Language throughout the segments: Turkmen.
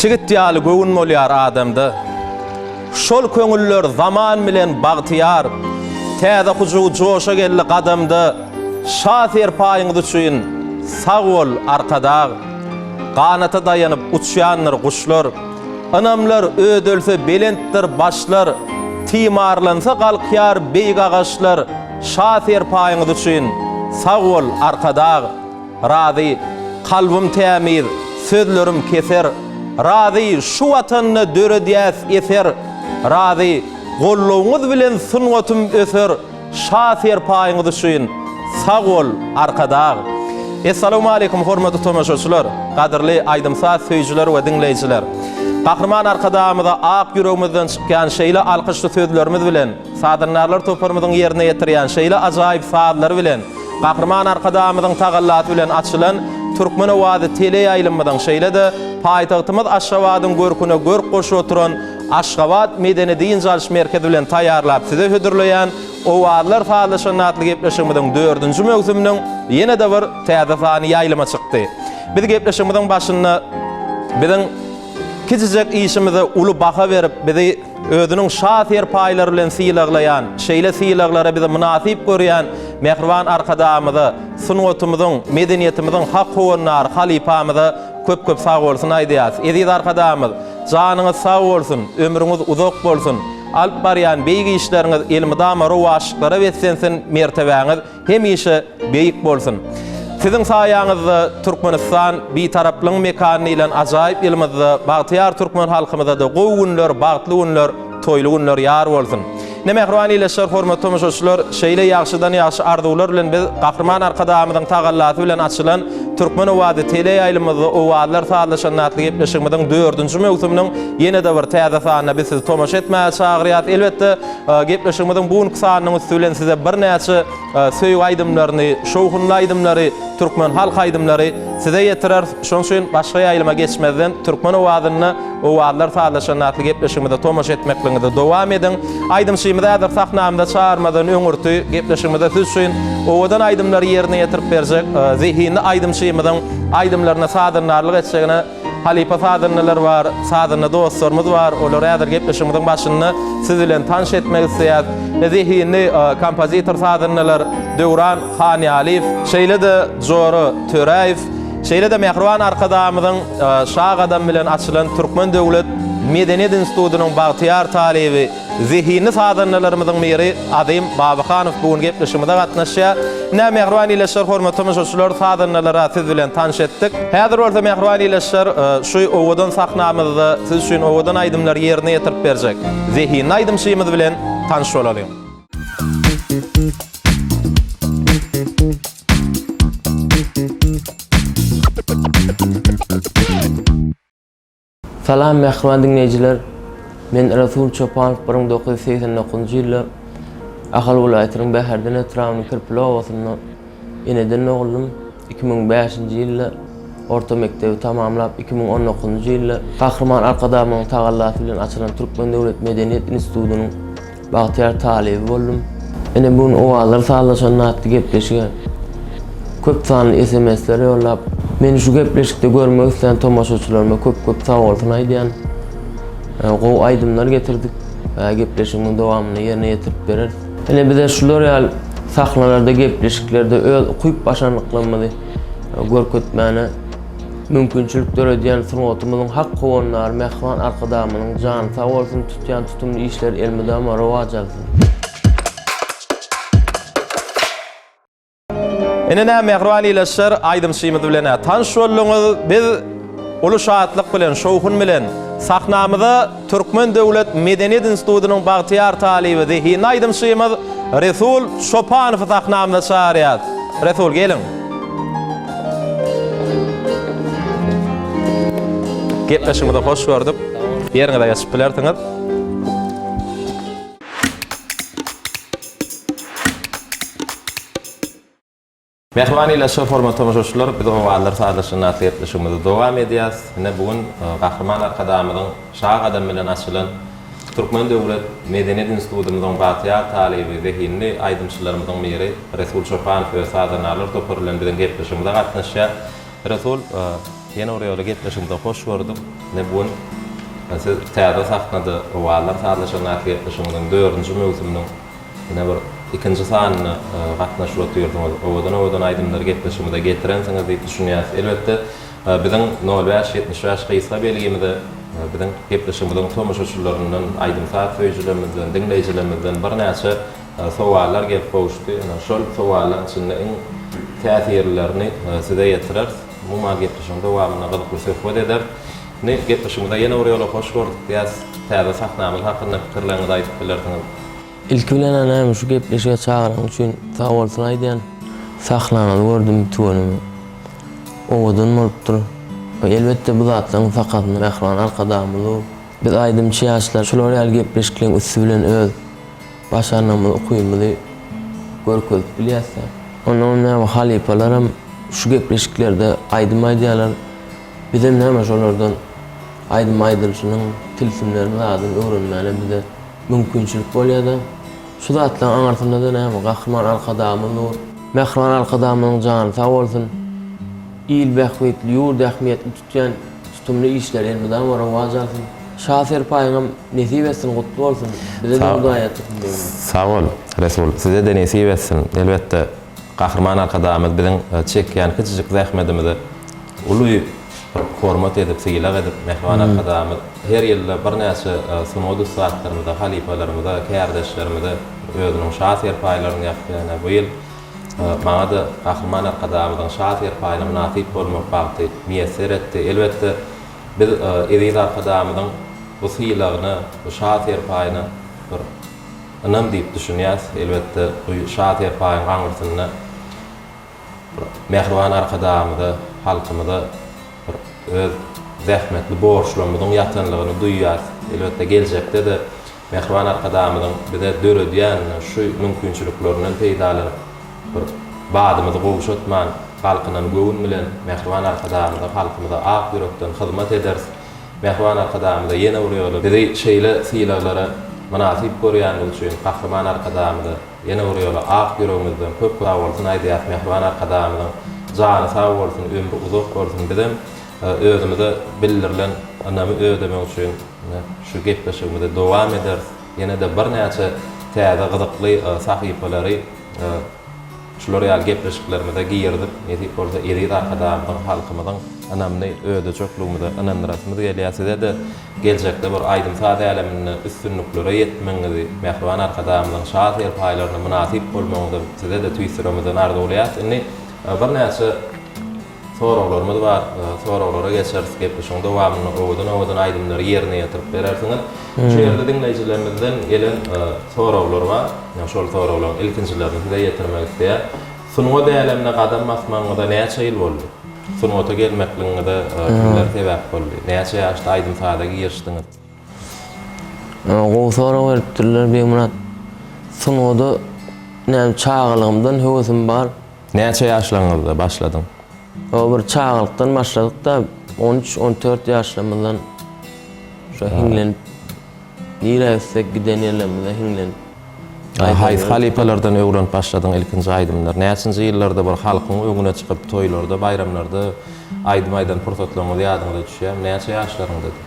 Çigit ýaly göwün bolýar adamda. Şol köňüller zaman bilen bagtyýar. Täze hyjuw joşa geldi gadamda. Şa serpaýyňyz üçin sag bol, Arkadag! Ganata daýanyp uçýandyr guşlar. Ynamlar ödelse belentdir başlar. Timarlansa galkýar beýik agaçlar. Şa serpaýyňyz üçin sag bol, Arkadag! Razy, kalbym tämiz, sözlerim keser. Razy, şu Watanda döredýäs eser. Razy, goldawyňyz bilen sungatym öser. Şa serpaýyňyz üçin sag bol, Arkadag! Essalawmaleýkum hormatly tomaşaçylar, gadyrly aýdym-saz söýüjiler we diňleýjiler! Gahryman Arkadagymyza ak ýüregimizden çykýan şeýle alkyşly sözlerimiz bilen, Sazandarlar toparymyzyň ýerine ýetirýän şeýle ajaýyp sazlary bilen Gahryman Arkadagymyzyň tagallasy bilen açylan Türkmen owazy teleýaýlymymyzyň şeýle-de paýtagtymyz Aşgabadyň görküne görk goşup oturan Aşgabat medeni-dynç alyş merkezi bilen taýýarlap size hödürleýän Owazlar sazlaşanda atly gepleşigimiziň dördünji möwsüminiň ýene-de bir täze sany ýaýlyma çykdy. Biz gepleşigimiziň başynda biziň kiçijek işimize uly baha berip bizi Özüniň şa serpaýlary bilen sylaglaýan, şeýle sylaglara bizi mynasyp görýän mähriban Arkadagymyza, sungatymyzyň, medeniýetimiziň hak howandary halypamyza köp-köp sagbolsun aýdýarys. Eziz Arkadagymyz, janyňyz sag bolsun, ömrüňiz uzak bolsun, alyp barýan beýik işleriňiz elmydama rowaçlyklara beslensin, mertebäňiz hemişe beýik bolsun! Siziň saýaňyzda Türkmenistan Bitaraplygyň mekany diýlen ajaýyp ýylymyzda bagtyýar türkmen halkymyza-da gowy günler, bagtly günler, toýly günler ýar bolsun! Ine, mähriban ildeşler, hormatly tomaşaçylar, şeýle ýagşydan-ýagşy arzuwlar bilen biz Gahryman Arkadagymyzyň tagallasy bilen açylan Türkmen owazy teleýaýlymymyzda Owazlar sazlaşanda atly gepleşigimiziň dördünji möwsüminiň ýene-de bir täze sanyna biz sizi tomaşa etmäge çagyrýarys. Elbetde, Gepleşigimiziň bu günki sanynyň üsti bilen size birnäçe söýgi aýdymlaryny, şowhunly aýdymlary, türkmen halk aýdymlary size ýetireris. Şonuň üçin başga ýaýlyma geçmezden Türkmen owazynda Owazlar sazlaşanda atly gepleşigimize tomaşa etmekligiňizi dowam ediň. Aýdymçymyzy häzir sahnamyza çagyrmadan öňürti gepleşigimize siz üçin owadan aýdymlary ýerine ýetirip berjek zehinli aýdymçymyzyň aýdymlaryna sazandarlyk etjegine Halypa sazandalar bar, sazanda dostlarymyz bar. Olary häzir gepleşigimiziň başynda siz bilen tanyş etmek isleýäris. Zehinli kompozitor sazandalar Döwran Hanýalyýew, şeýle-de Jora Töräýew, şeýle-de Mähriban Arkadagymyzyň Şa gadamy bilen açylan Türkmen döwlet medeniýet institutynyň bagtyýar talyby, Zehinli sazandalarymyzyň biri Azym Babahanow bu gün gepleşigimize gatnaşýar. Ine, mähriban ildeşler, hormatly tomaşaçylar, sazandalary siz bilen tanyş etdik. Häzir bolsa, mähriban ildeşler, şu owadan sahnamyzda siz üçin owadan aýdymlary ýerine ýetirip berjek zehinli aýdymçymyz bilen tanyş bolalyň. Salam mähriban diňleýjiler! Men Resul Çopanow 1989-njy ýylda Ahal welaýatynyň Bäherden etrabynyň Kirpili obasynda eneden doguldym. 2005-nji ýylda orta mekdebi tamamlap, 2019-njy ýylda Gahryman Arkadagymyzyň tagallasy bilen açylan Türkmen döwlet medeniýet institutynyň Bagtyýar talyby boldum. Ine bu gün Owazlar sazlaşanda atly gepleşige köp sanly SMS-ler ýollap, meni şu gepleşikde görmek islän tomaşaçylaryma köp-köp sagbolsun aýdýan. Gowy aýdymlar getirdik. Gepleşigimiň dowamynda ýerine ýetirip bereris. Ine bize şular ýaly sahnalarda, gepleşiklerde öz ukyp-başarnyklarymyzy görkezmäne mümkinçilik döredýän sungatymyzyň hak howandary mähriban Arkadagymyzyň jany sag bolsun, tutýan tutumly işleri elmydama rowaç alsyn! Ine näme mähriban ildeşler, aýdymçymyz bilen-ä tanyş bolduňyz. Biz uly şatlyk bilen, şowhun bilen sahnamyza Türkmen döwlet medeniýet institutynyň bagtyýar talyby, zehinli aýdymçymyz Resul Çopanowy sahnamyza çagyrýas. Resul, geliň. Gepleşigimize hoş gördük. Ýeriňize geçip bilersiňiz. Mähriban ildeşler, hormatly tomaşaçylar, biz Owazlar sazlaşygyny atly gepleşigimizi dowam edýäris. Ine, bu gün Gahryman Arkadagymyzyň Şa gadamy bilen açylan Türkmen döwlet medeniýet institutymyzyň bagtyýar talyby, zehinli aýdymçylarymyzyň biri Resul Çopanow öz sazandarlar topary bilen biziň gepleşigimize gatnaşýar. Resul. Ýene bir ýola gepleşigimize hoş gördük. Ine bu gün siz täze sahnada Owazlar sazlaşygyny atly gepleşigimiziň dördünji möwsüminiň ine bir ikinji sanyna gatnaşyp otyrsyňyz. Owadan-owadan aýdymlary gepleşigimize getirensiňiz diýip düşünýäris. Elbetde, biziň nol bäş 75 gysga belgimize biziň gepleşigimiziň tomaşaçylaryndan, aýdym-saz söýüjilerimizden, diňleýjilerimizden birnäçe sowallar gelip gowuşdy. Ine şol sowallaryň içinde iň täsirlilerini size ýetireris. Umuman gepleşigiň dowamynda gyzykly söhbet ederis. Indi gepleşigimize ýene bir ýola hoş gördük diýýäs. Täze sahnamyz hakynda pikirleriňizi aýdyp bilersiňiz. Ilki bilen-ä näme şu gepleşige çagyranyň üçin sag bolsun aýdýan. Sahnanyňyzy gördüm tüweleme. Owadan bolupdyr. Elbetde bu zatlaryň sakasynda Mähriban Arkadagymyz dur. Biz aýdymçy ýaşlar şular ýaly gepleşikleriň üsti bilen öz başarnygymyzy, ukybymyzy görkezip bilýäs-dä. Onnoňam näme halypalaram şu gepleşiklerde aýdym aýdýarlar. Bizem näme şolardan aýdym aýdylyşynyň tilsimlerini zadyny öwrenmäne bize mümkinçilik bolýada. Şu zatlaryň aňyrsynda-da näme Gahryman Arkadagymyz dur. Mähriban Arkadagymyzyň jany sag bolsun. Il bähbitli, ýurt ähmiýetli tutýan tutumly işleri elmydama rowaç alsyn. Şa serpaýyňam nesip etsin gutly bolsun. Bize-de Hudaý ýatyrsyn Begmyrat. Sag bol, Resul. Size-de nesip etsin. Elbetde, Gahryman Arkadagymyz biziň çekýän kiçijik zähmedimize uly bir hormat edip, sylag edip, Mähriban Arkadagymyz her ýylda birnäçe sungat ussatlarymyza, halypalarymyza, kärdeşlerimize özüniň şa serpaýlaryny ýapýar. Ine, bu ýyl maňa-da Gahryman Arkadagymyzyň şa serpaýyna mynasyp bolmak bagty miýesser etdi. Elbetde, biz eziz Arkadagymyzyň bu sylagyna, bu şa serpaýyna bir ynam diýip düşünýäris. Elbetde, bu şa serpaýyň aňyrsynda bir mähriban Arkadagymyza, halkymyza bir öz zähmetli borçlarymyzyň ýatanlygyny duýýarys. Elbetde, geljekde-de mähriban Arkadagymyzyň bize döredýän şu mümkinçiliklerinden peýdalanyp, bir badymyzy gowşatman, galkynan göwün bilen mähriban Arkadagymyza, halkymyza ak ýürekden hyzmat ederis. Mähriban Arkadagymyza ýene bir ýola bizi şeýle sylaglara mynasyp görýänligi üçin Gahryman Arkadagymyza ýene bir ýola ak ýüregimizden köp sagbolsun aýdýas Mähriban Arkadagymyzyň jany sag bolsun ömri uzak bolsun bizem özümize bildirilen ynamy ödemek üçin şu gepleşigimizi dowam ederis ýene-de birnäçe täze gyzykly sahypalary Şular ýaly gepleşiklerimize girizip, nesip bolsa eziz Arkadagymyzyň, halkymyzyň ynamyny ödejekligimize ynandyrasymyz gelýär. Size-de geljekde bir aýdym-saz äleminde üstünliklere ýetmegiňizi, mähriban Arkadagymyzyň şa serpaýlaryna mynasyp bolmagyňyzy size-de tüýs ýüregimizden arzuwlaýarys. Indi birnäçe Soraglarymyz bar. Soraglara geçeris. Gepleşigiň dowamynda owadan-owadan aýdymlary ýerine ýetirip berersiňiz. Şu ýerde diňleýjilerimizden gelen soraglar bar. Şol soraglaryň ilkinjilerini size ýetirmek isleýän. Sungat älemine gadam basmagyňyza näçe ýyl boldy? Sungata gelmekligiňize kimler sebäp boldy? Näçe ýaşda aýdym-saza girişdiňiz? Gowy sorag beripdirler, Begmyrat. Sungata näme çagalygymdan höwesim bar. Näçe ýaşlaryňyzda başladyň? O bir çagalykdan başladyk-da, on üç, on dört ýaşlarymyzdan şo hiňlenip, nirä gitsek giden ýerlerimize hiňlenip. Haýsy halypalardan öwrenip başladyň ilkinji aýdymlary? Näçinji ýyllarda bir halkyň öňüne çykyp, toýlarda, baýramlarda aýdym aýdan pursatlaryňyz ýadyňyza düşýärmi? Näçe ýaşlaryňdady?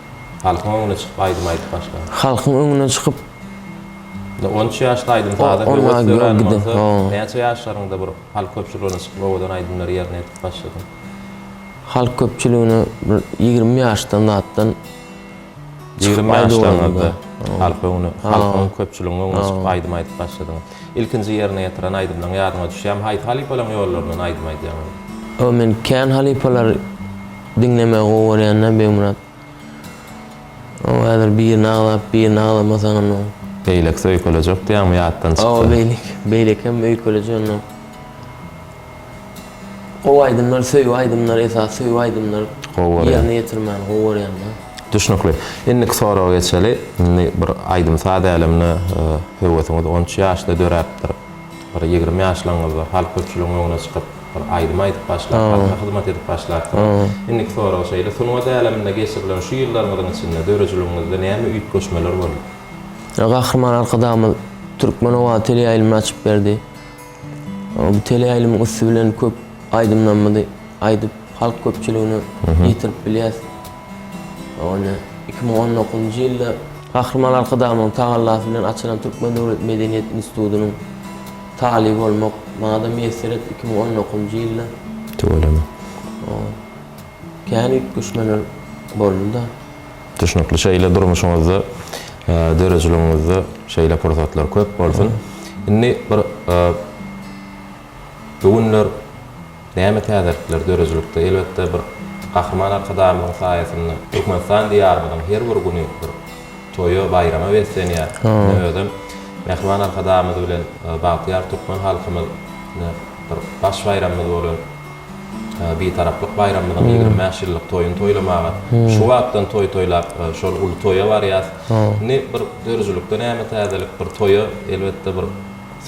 Halkyň öňüne çykyp aýdym aýdyp başlan. Halkyň öňüne çykyp 13 ýaşda aýdym-saza höwes dörän bolsa, näçe ýaşlaryňda bir halk köpçüligine çykyp owadan aýdymlary ýerine ýetirip başladyň? Halk köpçüligine bir 20 ýaşdan zatdan çykyp 20 ýaşlaryňyzda halk öňüne, halkyň köpçüligiň öňüne çykyp aýdym aýdyp başladyňyz. Ilkinji ýerine ýetiren aýdymlaryň ýadyňa düşýärmi? Haýsy halypalaryň ýollaryndan aýdym aýdýaň? Men kän halypalary diňlemegi gowy görýän-dä, Begmyrat. O häzir birini agzap, birini agzamasaň onda. Beýlekisi öýkelejek diýýäňmi ýatdan çyksa? Hawa beýleki, beýlekem öýkelejek onda. Gowy aýdymlar, söýgi aýdymlar, esasy söýgi aýdymlar Gowy görýän. ýerine ýetirmäni gowy görýän-de. Düşnükli. Indiki soraga geçeli. Indi bir aýdym-saz älemine höwesiňiz 13 ýaşda döräpdir. Bir 20 ýaşlaryňyzda halk köpçüligiň öňüne çykyp, bir aýdym aýdyp başlap, halka hyzmat edip başlapsyňyz. Indiki sorag şeýle, sungat äleminde geçirilen şu ýyllaryňyzyň içinde döredijiligiňizde näme üýtgeşmeler boldy? Gahryman Arkadagymyz Türkmen owazy teleýaýlymyny açyp berdi. Bu teleýaýlymyň üsti bilen köp aýdymlarymyzy aýdyp, halk köpçüligine ýetirip bilýäs. Ony 2019-njy ýylda Gahryman Arkadagymyzyň tagallasy bilen açylan Türkmen döwlet medeniýet institutynyň talyby bolmak maňa-da miýesser etdi 2019-njy ýylda. Tüweleme. Kän üýtgeşmeler boldy-da. Düşnükli. Şeýle durmuşyňyzda, döredijiligiňizde şeýle pursatlar köp bolsun. Indi bir bu günler näme täzelikler döredijilikde? Elbetde bir Gahryman Arkadagymyzyň saýasynda Türkmenistan Diýarymyzyň her bir güni bir toýa, baýrama beslenýär. Ine özem Mähriban Arkadagymyz bilen bagtyýar türkmen halkymyz ine bir baş baýramymyz bolan Bitaraplyk baýramymyzyň 25 ýyllyk toýuny toýlamaga şu wagtdan toý toýlap, şol uly toýa barýas. Indi bir döredijilikde näme täzelik, bir toýa elbetde bir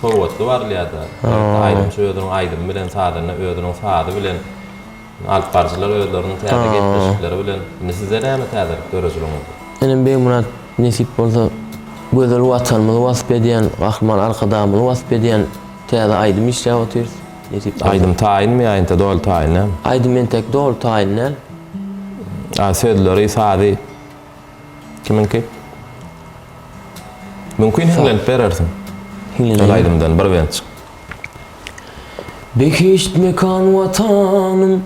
sowgatly barylýar-da. Elbetde aýdymçy özüniň aýdymy bilen, sazanda özüniň sazy bilen, alyp baryjylar özleriniň täze gepleşikleri bilen. Indi sizde näme täzelik döredijiligiňizde? Inim Begmyrat nesip bolsa gözel Watanymyzy wasp edýän, Gahryman Arkadagymyzy wasp edýän täze aýdym işläp otyrys. Nesip bolsa. Aýdym taýynmy ýa ente doly taýyn dälmi? Aýdym entek doly taýyn däl. A sözleri, sazy kimiňki? Mümkin hiňlenip berersiň. Hiňleneýin. Ol aýdymdan bir bentjik. Behişt mekan Watanym,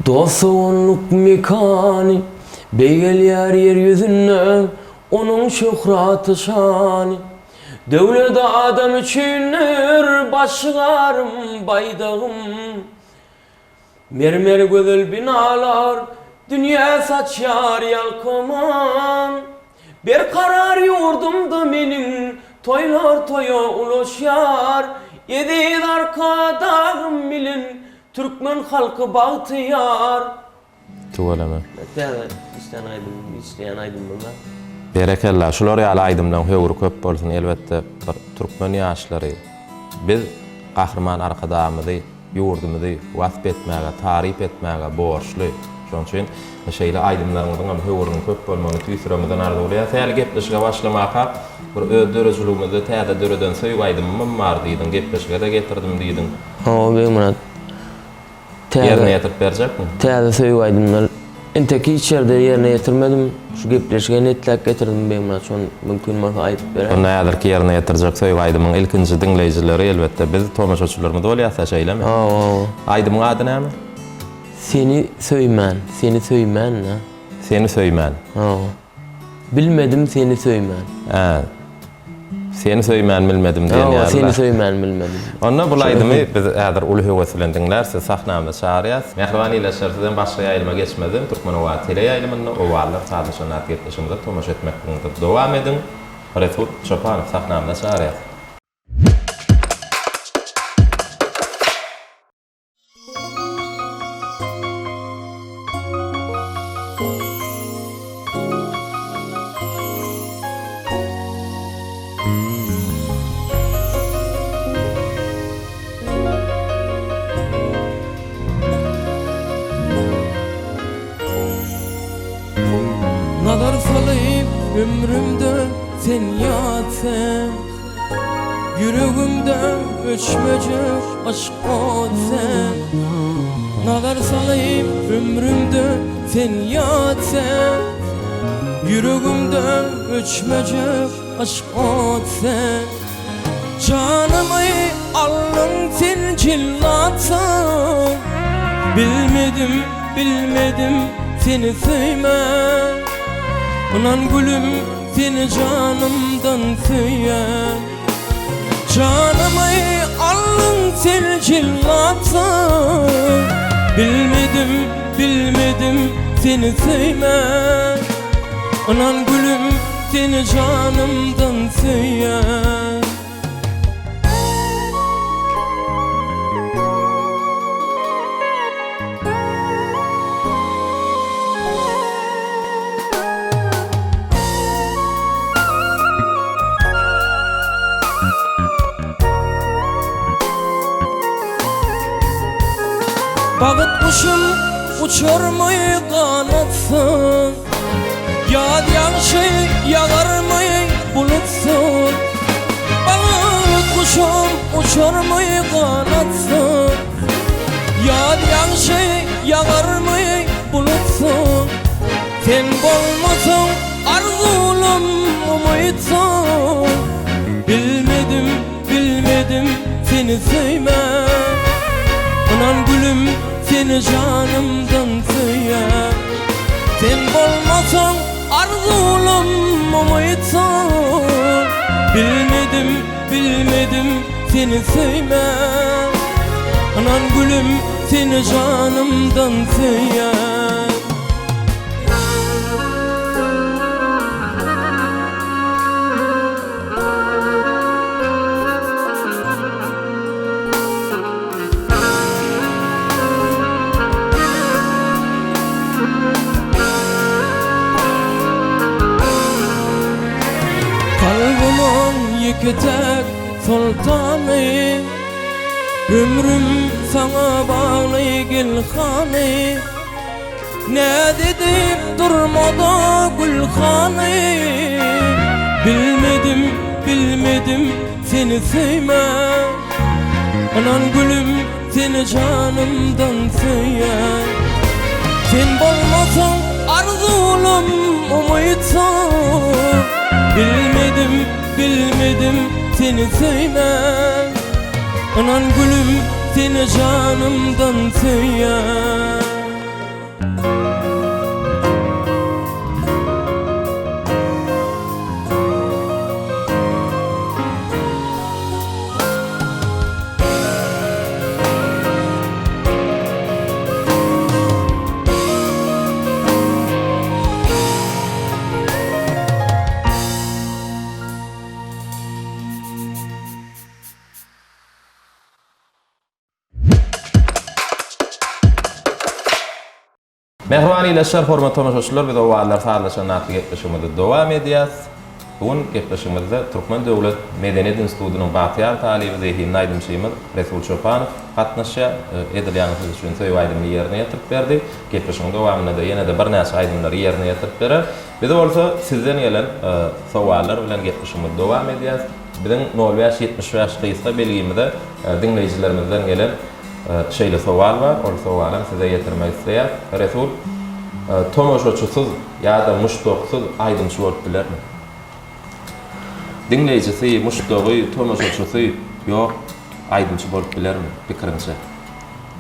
Dost-doganlyk mekany, Beýgelýär ýer ýüzünde Onuň şöhraty-şany. Döwlet adam üçindir, Başygarym, baýdagym. Mermer gözel binalar, Dünýä saçýar ýalkymyn. Berkarar ýurdumda meniň, Toýlar toýa ulaşýar. Eziz Arkadagym bilen, Türkmen halky bagtyýar. Tüweleme. Täze işlän aýdym, işleýän aýdymymyz bar. Berekella, şular ýaly aýdymlaň höwri köp bolsun elbetde bir türkmen ýaşlary biz Gahryman Arkadagymyzy ýurdumyzy wasp etmäge taryp etmäge borçly şoň üçin şeýle aýdymlaryňyzyňam höwrüniň köp bolmagyny tüýs ýüregimizden arzuwlaýas häli gepleşige başlamaka bir öz döredijiligimizde täze döreden söýgi aýdymymam bar diýdiň gepleşigede getirdim diýdiň. Hawa Begmyrat. Täze Ýerine ýetirip berjekmi? Täze söýgi aýdymlar entek hiç ýerde ýerine ýetirmedim. Şu gepleşige netläp getirdim Begmyrat şony mümkin bolsa aýdyp beräý. Onda häzirki ýerine ýetirjek söýgi aýdymyň ilkinji diňleýjileri elbetde biz tomaşaçylarymyz bolýasda şeýlemi? Hawa hawa. Aýdymyň ady näme? Seni söýmän, seni söýmän-dä. Seni söýmän. Hawa. Bilmedim seni söýmän. Hä. Seni söýmän bilmedim diýen Hawa, ýaly. seni söýmän bilmedim. Onda bul aýdymy biz häzir uly höwes bilen diňläris, sizi sahnamyza çagyrýas. Mähriban ildeşler, sizem başga ýaýlyma geçmezden Türkmen owazy teleýaýlymynda Owazlar sazlaşan atly gepleşigimize tomaşa etmekligiňizi dowam ediň. Resul Çopanow sahnamyza çagyrýas. Nazar salyp ömrümde sen ýat sen Ýüregimde öçmejek yşk ot sen Nazar salyp ömrümde sen ýat sen Ýüregimde öçmejek yşk ot sen Janymy aldyň sen jellatsyň Bilmedim, bilmedim seni söýmän Ynan gülüm seni janymdan söýýän Janymy aldyň sen jellatsyň Bilmedim, bilmedim seni söýmän Ynan gülüm seni janymdan söýýän. Bagyt guşum uçarmy ganatsyz Ýaz ýagşy ýagarmy bulutsyz Bagyt guşum uçarmy ganatsyz. Ýaz ýagşy ýagarmy bulutsyz Sen bolmasaň arzuwlam umytsyz Bilmedim, bilmedim seni söýmän Ynan gülüm seni janymdan söýýän Sen bolmasaň arzuwlam umytsyz Bilmedim, bilmedim seni söýmän Ynan gülüm seni janymdan söýýän. Kalbymyň ýeke-täk soltany, Ömrüm saňa bagly gel hany. Näz edip durmada gülhany, Bilmedim, bilmedim seni söýmän. Ynan gülüm seni janymdan söýýän. Sen bolmasaň arzuwlam umytsyz. Bilmedim, bilmedim seni söýmän. Ynan gülüm seni janymdan söýýän. Mähriban ildeşler, hormatly tomaşaçylar, biz Owazlar sazlaşan atly gepleşigimizi dowam edýäs. Bu gün gepleşigimizde Türkmen döwlet medeniýet institutynyň bagtyýar talyby, zehinli aýdymçymyz Resul Çopanow gatnaşýar. Edil ýaňy siz üçin söýgi aýdymyny ýerine ýetirip berdi. Gepleşigiň dowamynda-da ýene-de birnäçe aýdymlary ýerine ýetirip berer. Biz bolsa sizden gelen sowallar bilen gepleşigimizi dowam edýäs. Biziň nol bäş 75 gysga belgimize diňleýjilerimizden gelen şeýle sowal bar, ol sowalam size ýetirmek isleýäs. Resul, tomaşaçysyz ýa-da muşdaksyz aýdymçy bolup bilermi? Diňleýjisi, muşdagy, tomaşaçysy ýok aýdymçy bolup bilermi, pikiriňçe?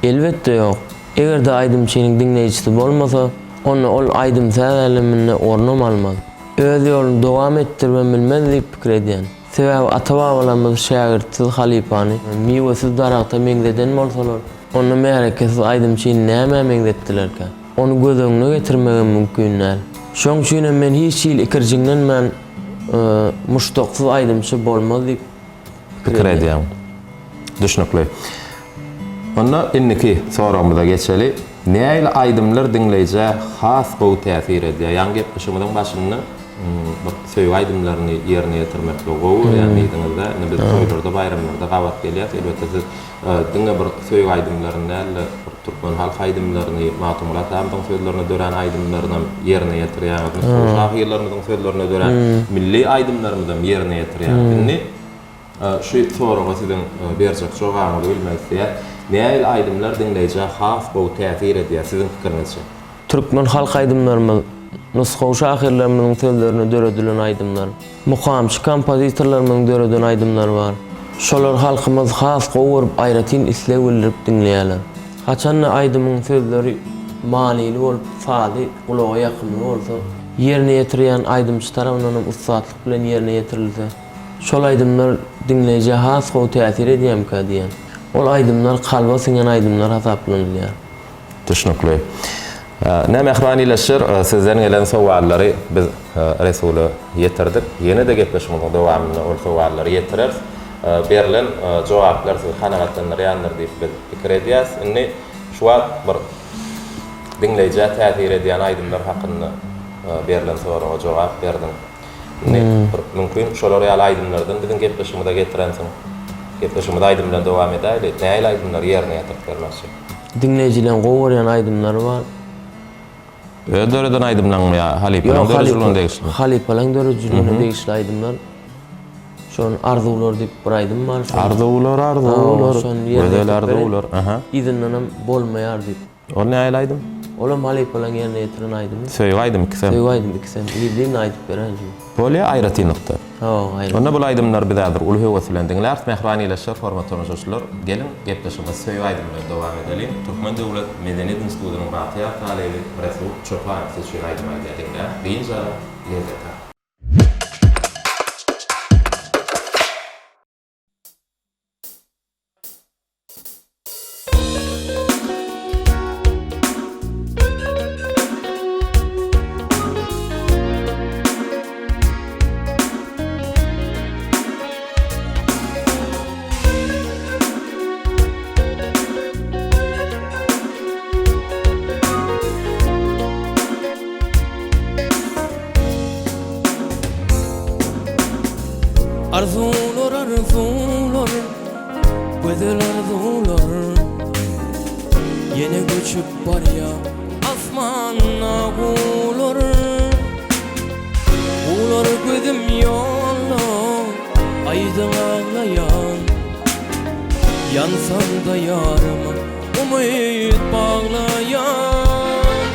Elbetde ýok. Eger-de aýdymçynyň diňleýjisi bolmasa, onda ol aýdym-saz äleminde ornam almaz. Öz ýoluny dowam etdiribem bilmez diýip pikir edýän. Sebäbi ata-babalarymyz şägirtsiz halypany miwesiz daragta meňzeden bolsalar, onda märekesiz aýdymçyny nämä meňzetdilerkä? Ony göz öňüne getirmegem mümkin däl. Şoň üçinem men hiç hili ikirjiňlenmän muşdaksyz aýdymçy bolmaz diýip pikir edýän. Düşnükli. Onda indiki soragymyza geçeli. Nähili aýdymlar diňleýjä has gowy täsir edýär? Ýaňy gepleşigimiziň başynda bir söýgi aýdymlaryny ýerine ýetirmekligi gowy görýän diýdiňiz-de. Indi biz toýlarda, baýramlarda gabat gelýäs. Elbetde siz diňe bir söýgi aýdymlaryny däl-de, bir türkmen halk aýdymlaryny, Magtymguly atamyzyň sözlerine dörän aýdymlarynam ýerine ýetirýäňiz. Nusgawy şahyrlarymyzyň sözlerine dörän milli aýdymlarymyzam ýerine ýetirýäňiz. Indi Şu soraga siziň berjek jogabyňyzy bilmek isleýäs. Nähili aýdymlar diňleýjä has gowy täsir edýär siziň pikiriňizçe? Türkmen halk aýdymlarymyz, nusgawy şahyrlarymyzyň sözlerine döredilen aýdymlar, mukamçy kompozitorlarymyzyň döreden aýdymlary bar. Şolary halkymyz has gowy görüp aýratyn isleg bildirip diňleýärler. Haçanda aýdymyň sözleri manyly bolup, sazy gulaga ýakymly bolsa, ýerine ýetirýän aýdymçy tarapyndanam ussatlyk bilen ýerine ýetirilse, Şol aýdymlar diňleýjä has gowy täsir edýärmikä diýýän. Ol aýdymlar kalba siňen aýdymlar hasaplanylýar. Düşnükli. Ine mähriban ildeşler, sizden gelen sowallary biz Resula ýetirdik. Ýene-de gepleşigimiziň dowamynda ol sowallary ýetireris. Berlen jogaplar sizi kanagatlandyrýandyr diýip biz pikir edýäris. Indi şu wagt bir diňleýjä täsir edýän aýdymlar hakynda berlen soraga jogap berdiň. Indi bir mümkin şolar ýaly aýdymlardan biziň gepleşigimize getirensiň. Gepleşigimizi aýdym bilen dowam edäýli. Nähili aýdymlary ýerine ýetirip bermekçi? Diňleýjileň gowy görýän aýdymlary bar. Öz döreden aýdymlaňmy ýa halypalaň döredijiligine degişlimi? Halypalaň döredijiligine degişli aýdymlar. Şon Arzuwlar diýip bir aýdym bar. Arzuwlar, arzuwlar. Gözel arzuwlar. Aha. Yzyndanam Bolmaýar diýip. Ol nähili aýdym? Olam halypalaryň ýerine ýetiren aýdymy. Söýgi aýdym ikisem. Söýgi aýdym ikisem. Gizlin aýdyp beräýin şuny. Bolýa aýratynlykda. Hawa, aýratyn. Onda bul aýdymlary biz häzir uly höwes bilen diňläris. Mähriban ildeşler, hormatly tomaşaçylar, geliň, gepleşigimizi söýgi aýdymy bilen dowam edeliň. Türkmen döwlet medeniýet institutynyň bagtyýar talyby Resul Çopanow siz üçin aýdym aýdýar diňläň, dynç alyň, lezzet alyň. Arzuwlar arzuwlar Gözel arzuwlar Ýene göçüp barýar asmanda guwlar Guwlar gözüm ýolda aýdyň aglaýan Ýansam-da ýaryma umyt baglaýan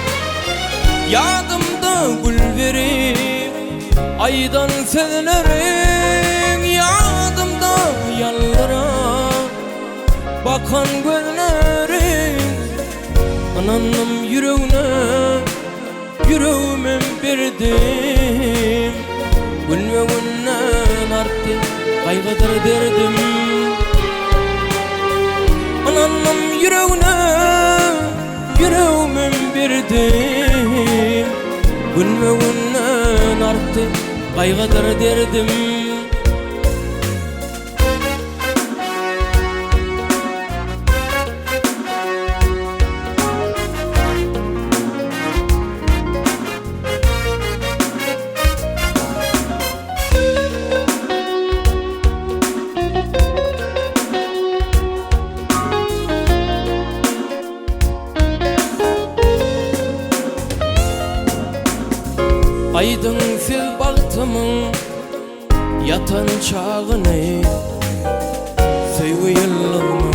Ýadymda gül berip aýdan sözleriň Ýadymda ýaldyran bakan gözleriň Ynandym ýüregne Ýüregimem berdim Günbe-günden artdy gaýgydyr derdim Ynandym ýüregne Ýüregimem berdim Günbe-günden artdy gaýgydyr derdim. Aýdyň siz bagtymyň Ýatan çagyny Söýgi ýyldyzymyň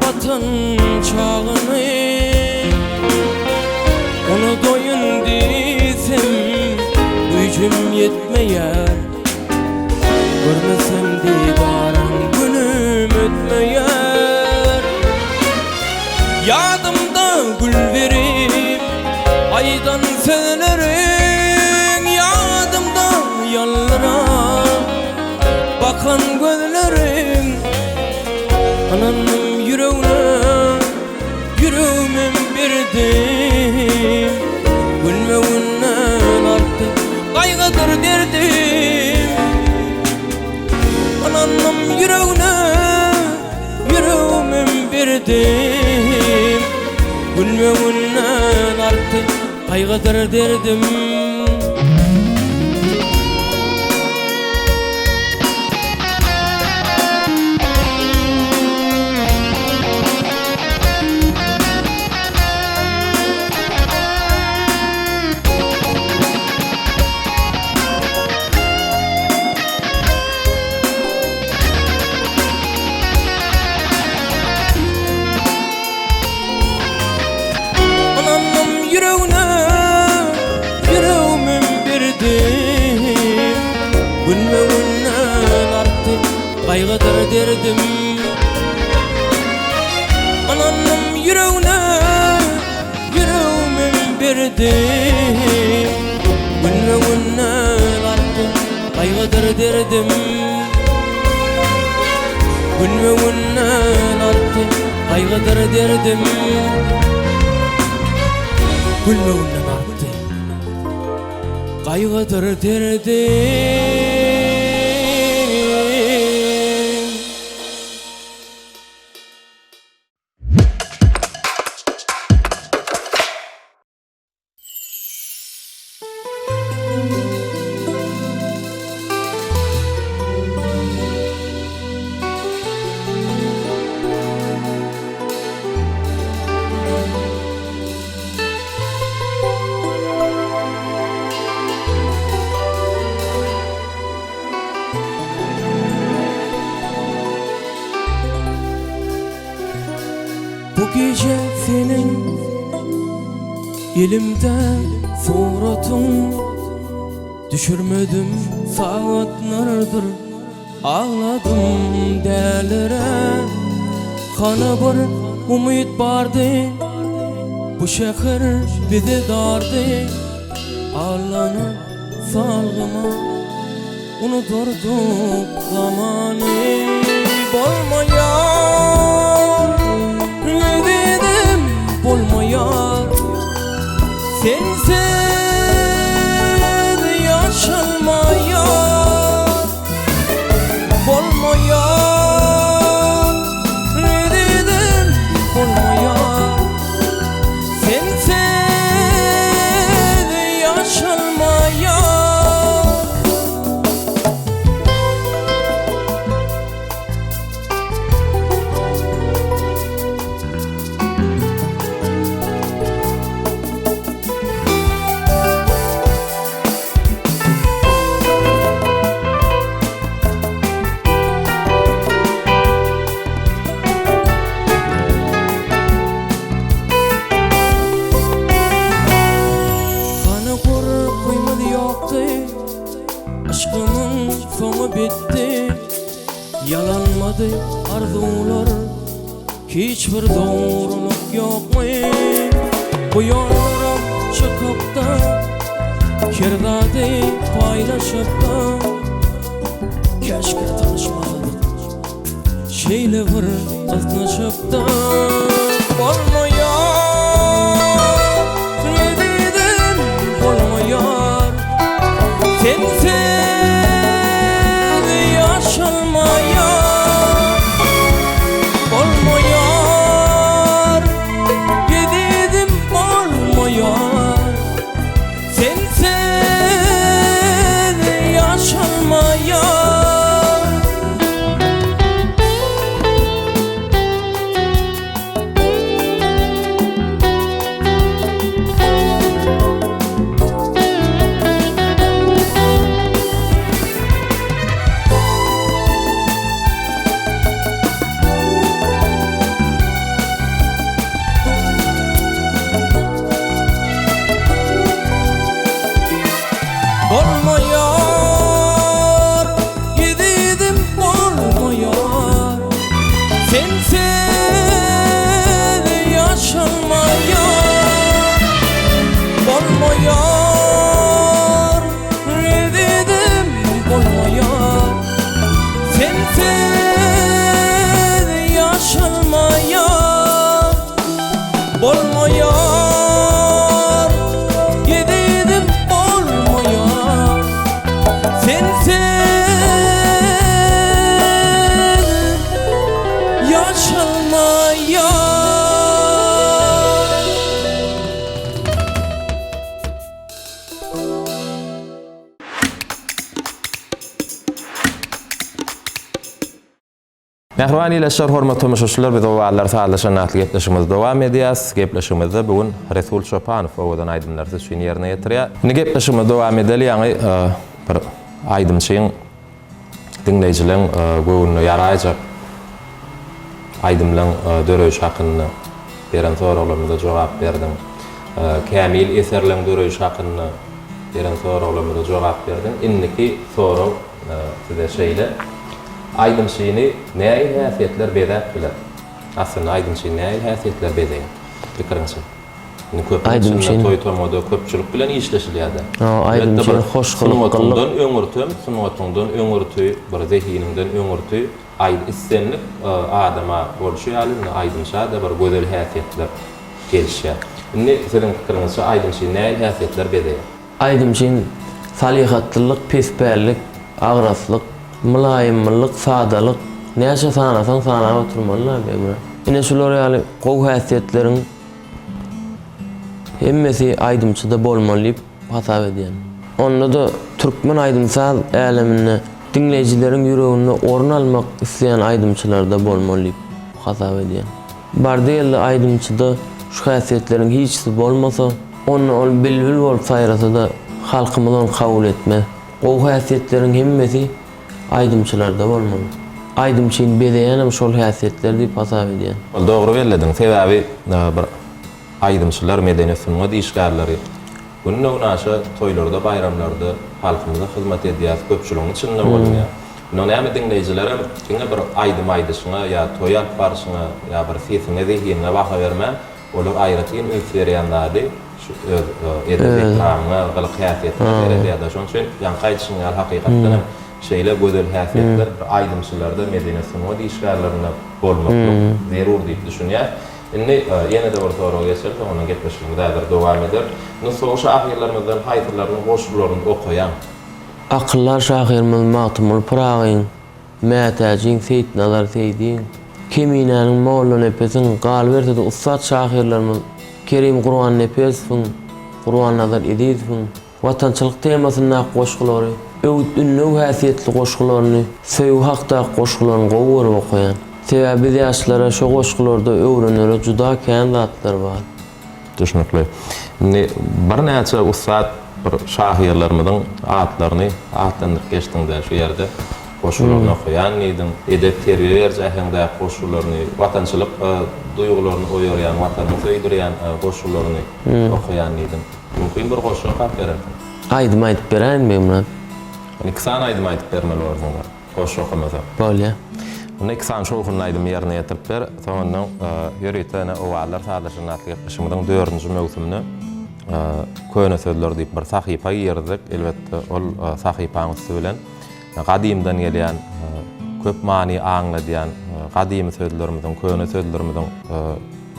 batan çagyny Unudaýyn diýsem güýjüm ýetmeýär Görmesem didaryň günüm ötmeýär Ýadymda gül berip aýdan sözleriň Ýadymda ýaldyran bakan gözleriň Ynandym ýüregne ýüregimem berdim Günbe-günden artdy gaýgydyr derdim Ynandym ýüregne Ýüregimem berdim Günbe-günden artdy gaýgydyr derdim. Ynandym ýüregne, ýüregimem berdim. Günbe-günden artdy gaýgydyr derdim. Ynandym ýüregne, ýüregimem berdim. Günbe-günden artdy Gaýgydyr derdim Günbe-günden artdy Gaýgydyr derdim Günbe-günden artdy Gaýgydyr derdim. Bu gije seniň elimde suratyň Düşürmedim sagatlardyr agladym däliräp Hany bir umyt bardy bu şäher bize dardy Allany salgyma Unudurdyk zamany Bolmaýar Ezizim bolmaýar Sensiz ýaşalmaýar Bolmaýar Ezizim bolmaýar Sensiz ýaşalmaýar. Hany gorkymyz ýokdy, Yşkymyň soňy bitdi. Ýalanmady arzuwlar, Hiç bir dogrulyk ýokmy? Bu ýollara çykyp-da, Her zady paýlaşyp-da, Käşgä tanyşmasadyk. Şeýle bir ysnyşypda bolmaýar Ezizim bolmaýar Sensiz ýaşalmaýar Bolmaýar Ezizim bolmaýar Sensiz ýaşalmaýar. Bolmaýar, ezizim bolmaýar Sensiz ýaşalmaýar Bolmaýar, ezizim bolmaýar Sensiz ýaşalmaýar Bolmaýar Ezizim bolmaýar Sensiz ýaşalmaýar. Mähriban ildeşler, hormatly tomaşaçylar, biz Owazlar sazlaşan atly gepleşigimizi dowam edýäs. Gepleşigimizde bu gün Resul Çopanow owadan aýdymlary siz üçin ýerine ýetirýär. Indi gepleşigimizi dowam edeli, ýaňy bir aýdymçyň diňleýjileň göwnüne ýaraýjak aýdymlaň döreýşi hakynda beren soraglarymyza jogap berdiň. Kämil eserleň döreýşi hakynda beren soraglarymyza jogap berdiň. Indiki sorag size şeýle. Aýdymçyny nähili häsiýetler bezäp biler? Aslynda aýdymçyny nähili häsiýetler bezeýär? Pikiriňçe. Indi köpüň içinde toý-tomada köpçülik bilen işleşilýär-de. Aýdymçyny hoş gylyklylyk. Sungatyňdan öňürtem, sungatyňdan öňürti, bir zehiniňden öňürti islendik adama bolşy ýaly indi aýdymça-da bir gözel häsiýetler gelişýär. Indi siziň pikiriňizçe aýdymçyny nähili häsiýetler bezeýär? Aýdymçyny salyhatlylyk, pespällik, agraslyk, mylaýymlyk, sadalyk, näçe sanasaň sanap oturmaly-da Begmyrat. Ine şular ýaly gowy häsiýetleriň hemmesi aýdymçyda bolmaly diýip hasap edýän. Onda-da türkmen aýdym-saz äleminde diňleýjileriň ýüreginde orun almak isleýän aýdymçylarda bolmaly diýip hasap edýän. Bardy-geldi aýdymçyda şu häsiýetleriň hiçisi bolmasa, onda ol bilbil bolup saýrasa-da, halkymyz ony kabul etmez. Gowy häsiýetleriň hemmesi aýdymçylarda bolmaly. Aýdymçyny bezeýänem şol häsiýetler diýip hasap edýän. Dogry bellediň. Sebäbi bir aýdymçylar, medeniýet sungat işgärleri günde-günaşa toýlarda, baýramlarda halkymyza hyzmat edýär, köpçüligiň içinde bolunýar. Munda näme diňleýjilerem diňe bir aýdym aýdyşyňa ýa toý alyp barşyňa ýa bir sesiňe, zehiniňe baha bermän, olar aýratyn üns berýän zady şu öz edep-ekramyňa, gylyk-häsiýetiňe seredýärler. Şonuň üçin ýaňky aýdyşyň ýaly hakykatdan hem şeýle gözel häsiýetler bir aýdymçylarda, medeniýet-sungat işgärlerinde bolmaklyk zerur diýip düşünýäs. Indi ýene-de bir soraga geçeli, soňundan gepleşigimiz häzir dowam eder. Nusgawy şahyrlarymyzdan haýsylarynyň goşgularyny okaýaň? Akyldar şahyrymyz Magtymguly Pyragyň, Mätäjiň, Seýitnazar Seýdiň, Keminäniň, Mollanepesiň, galyberse-de ussat şahyrlarymyz Kerim Gurbannepesowyň, Gurbannazar Ezizowyň watançylyk temasyndaky goşgulary, öwüt-ündew häsiýetli goşgularyny, söýgi hakdaky goşgularyny gowy görüp okaýan. Sebäbi biz ýaşlara şo goşgularda öwrenere juda kän zatlar bar. Düşnükli. Indi birnäçe ussat bir şahyrlarymyzyň atlaryny atlandyryp geçdiň-dä şu ýerde. Goşgularyny okaýan diýdiň. Edep-terbiýe beriji äheňdäki goşgularyny, watançylyk duýgularyny oýarýan, watanyňy söýdürýän goşgularyny okaýan diýdiň. Mümkin bir goşgy okap berersiň. Aýdym aýdyp beräýin Begmyrat. Iki sany aýdym aýdyp bermeli borsuň. Goşgy okamasak. Bolýa. Onda iki sany şowhunly aýdymy ýerine ýetirip ber. Soňundan ýörite ene Owazlar sazlaşygyny atly gepleşigimiziň dördünji möwsümine Köne sözler diýip bir sahypa girizdik. Elbetde, ol sahypaň üsti bilen gadymdan gelýän, köp many aňladýan gadymy sözlerimiziň, köne sözlerimiziň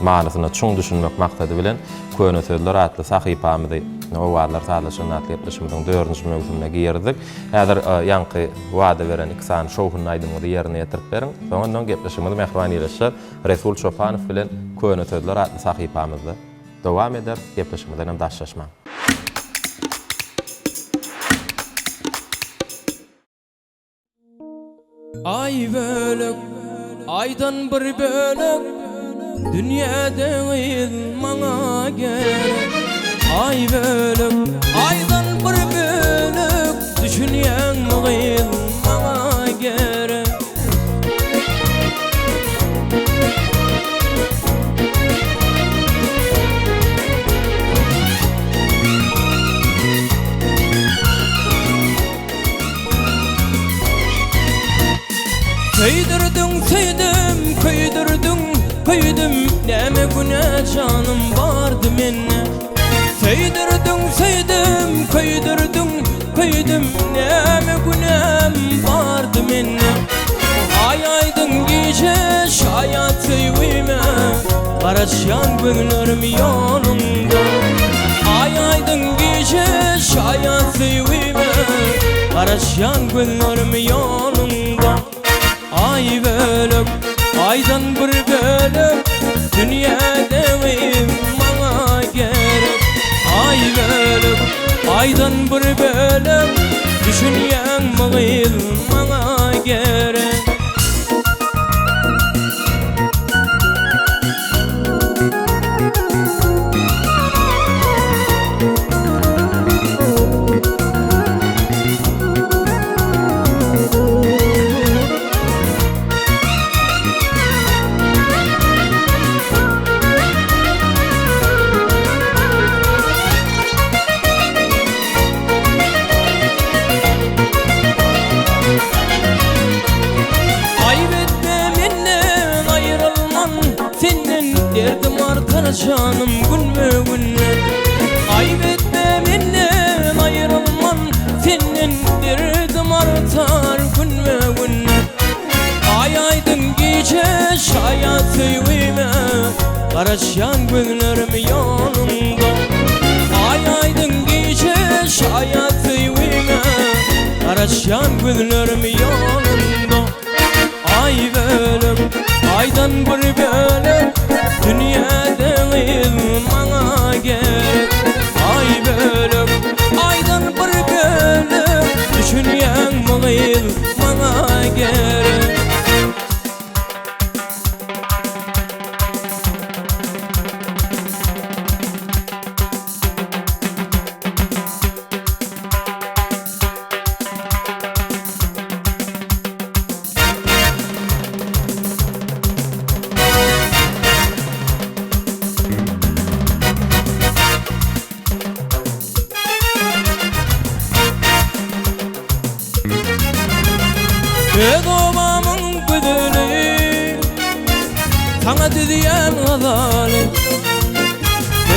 manysyna çuň düşünmek maksady bilen Köne sözler atly sahypamyzy Owazlar sazlaşygyny atly gepleşigimiziň dördünji möwsümine girizdik. Häzir ýaňky wada beren iki sany şowhunly aýdymyňyzy ýerine ýetirip beriň. Soňundan gepleşigimizi mähriban ildeşler Resul Çopanow bilen Köne sözler atly sahypamyzda dowam ederis. Gepleşigimizden hem daşlaşmaň. Aý bölek, aýdan bir bölek, Dünýäde gyz maňa gerek. Aý bölek, aýdan bir bölek, Düşünýäňmi gyz maňa gerek. Söýdürdiň söýdüm, köýdürdiň köýdüm Näme günä janym bardy mende Söýdürdiň söýdüm, köýdürdiň köýdüm Näme günäm bardy mende Aý aýdyň gije şaýat söýgüme Garaşýan gözlerim ýoluňda Aý aýdyň gije şaýat söýgüme Garaşýan gözlerim ýoluňda Aý bölek, aýdan bir bölek Dünýäde gyz maňa gerek Aý bölek, aýdan bir bölek Düşünýäňmi gyz maňa gerek. Aýyp etme menden aýrylman Senden derdim artar janym günbe-günden Aýyp etme menden aýrylman Senden derdim artar günbe-günden Aý aýdyň gije şaýat söýgüme Garaşýan gözlerim ýoluňda Aý aýdyň gije şaýat söýgüme Garaşýan gözlerim ýoluňda Aý bölek, aýdan bir bölek Dünýäde gyz maňa gerek Aý bölek, aýdan bir bölek Düşünýäňmi gyz maňa gerek. Saňa düzýän gazaly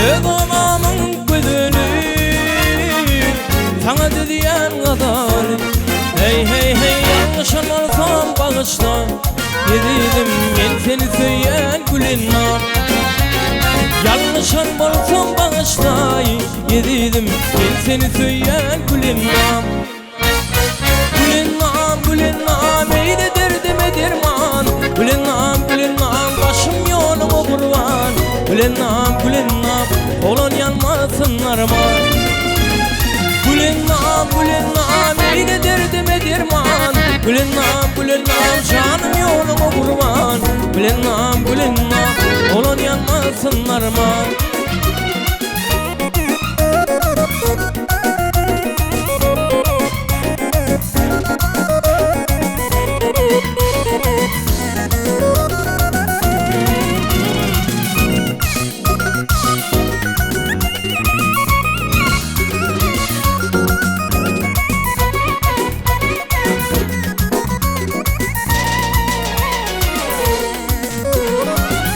Öz obamyň gözeli Saňa düzýän gazaly Heý heý heý ýalňyşan bolsam bagyşla Ezizim men seni söýýän Gülennam Ýalňyşan bolsam bagyşlaý Ezizim men seni söýýän Gülennam Gülennam, Gülennam, eýle derdime derman Gülennam, Gülennam, başym ýoluňa gurban Gülennam, Gülennam, oglan ýanmasyn arman Gülennam, Gülennam, eýle derdime derman Gülennam, Gülennam, janym ýoluňa gurban Gülennam, Gülennam, oglan ýanmasyn arman.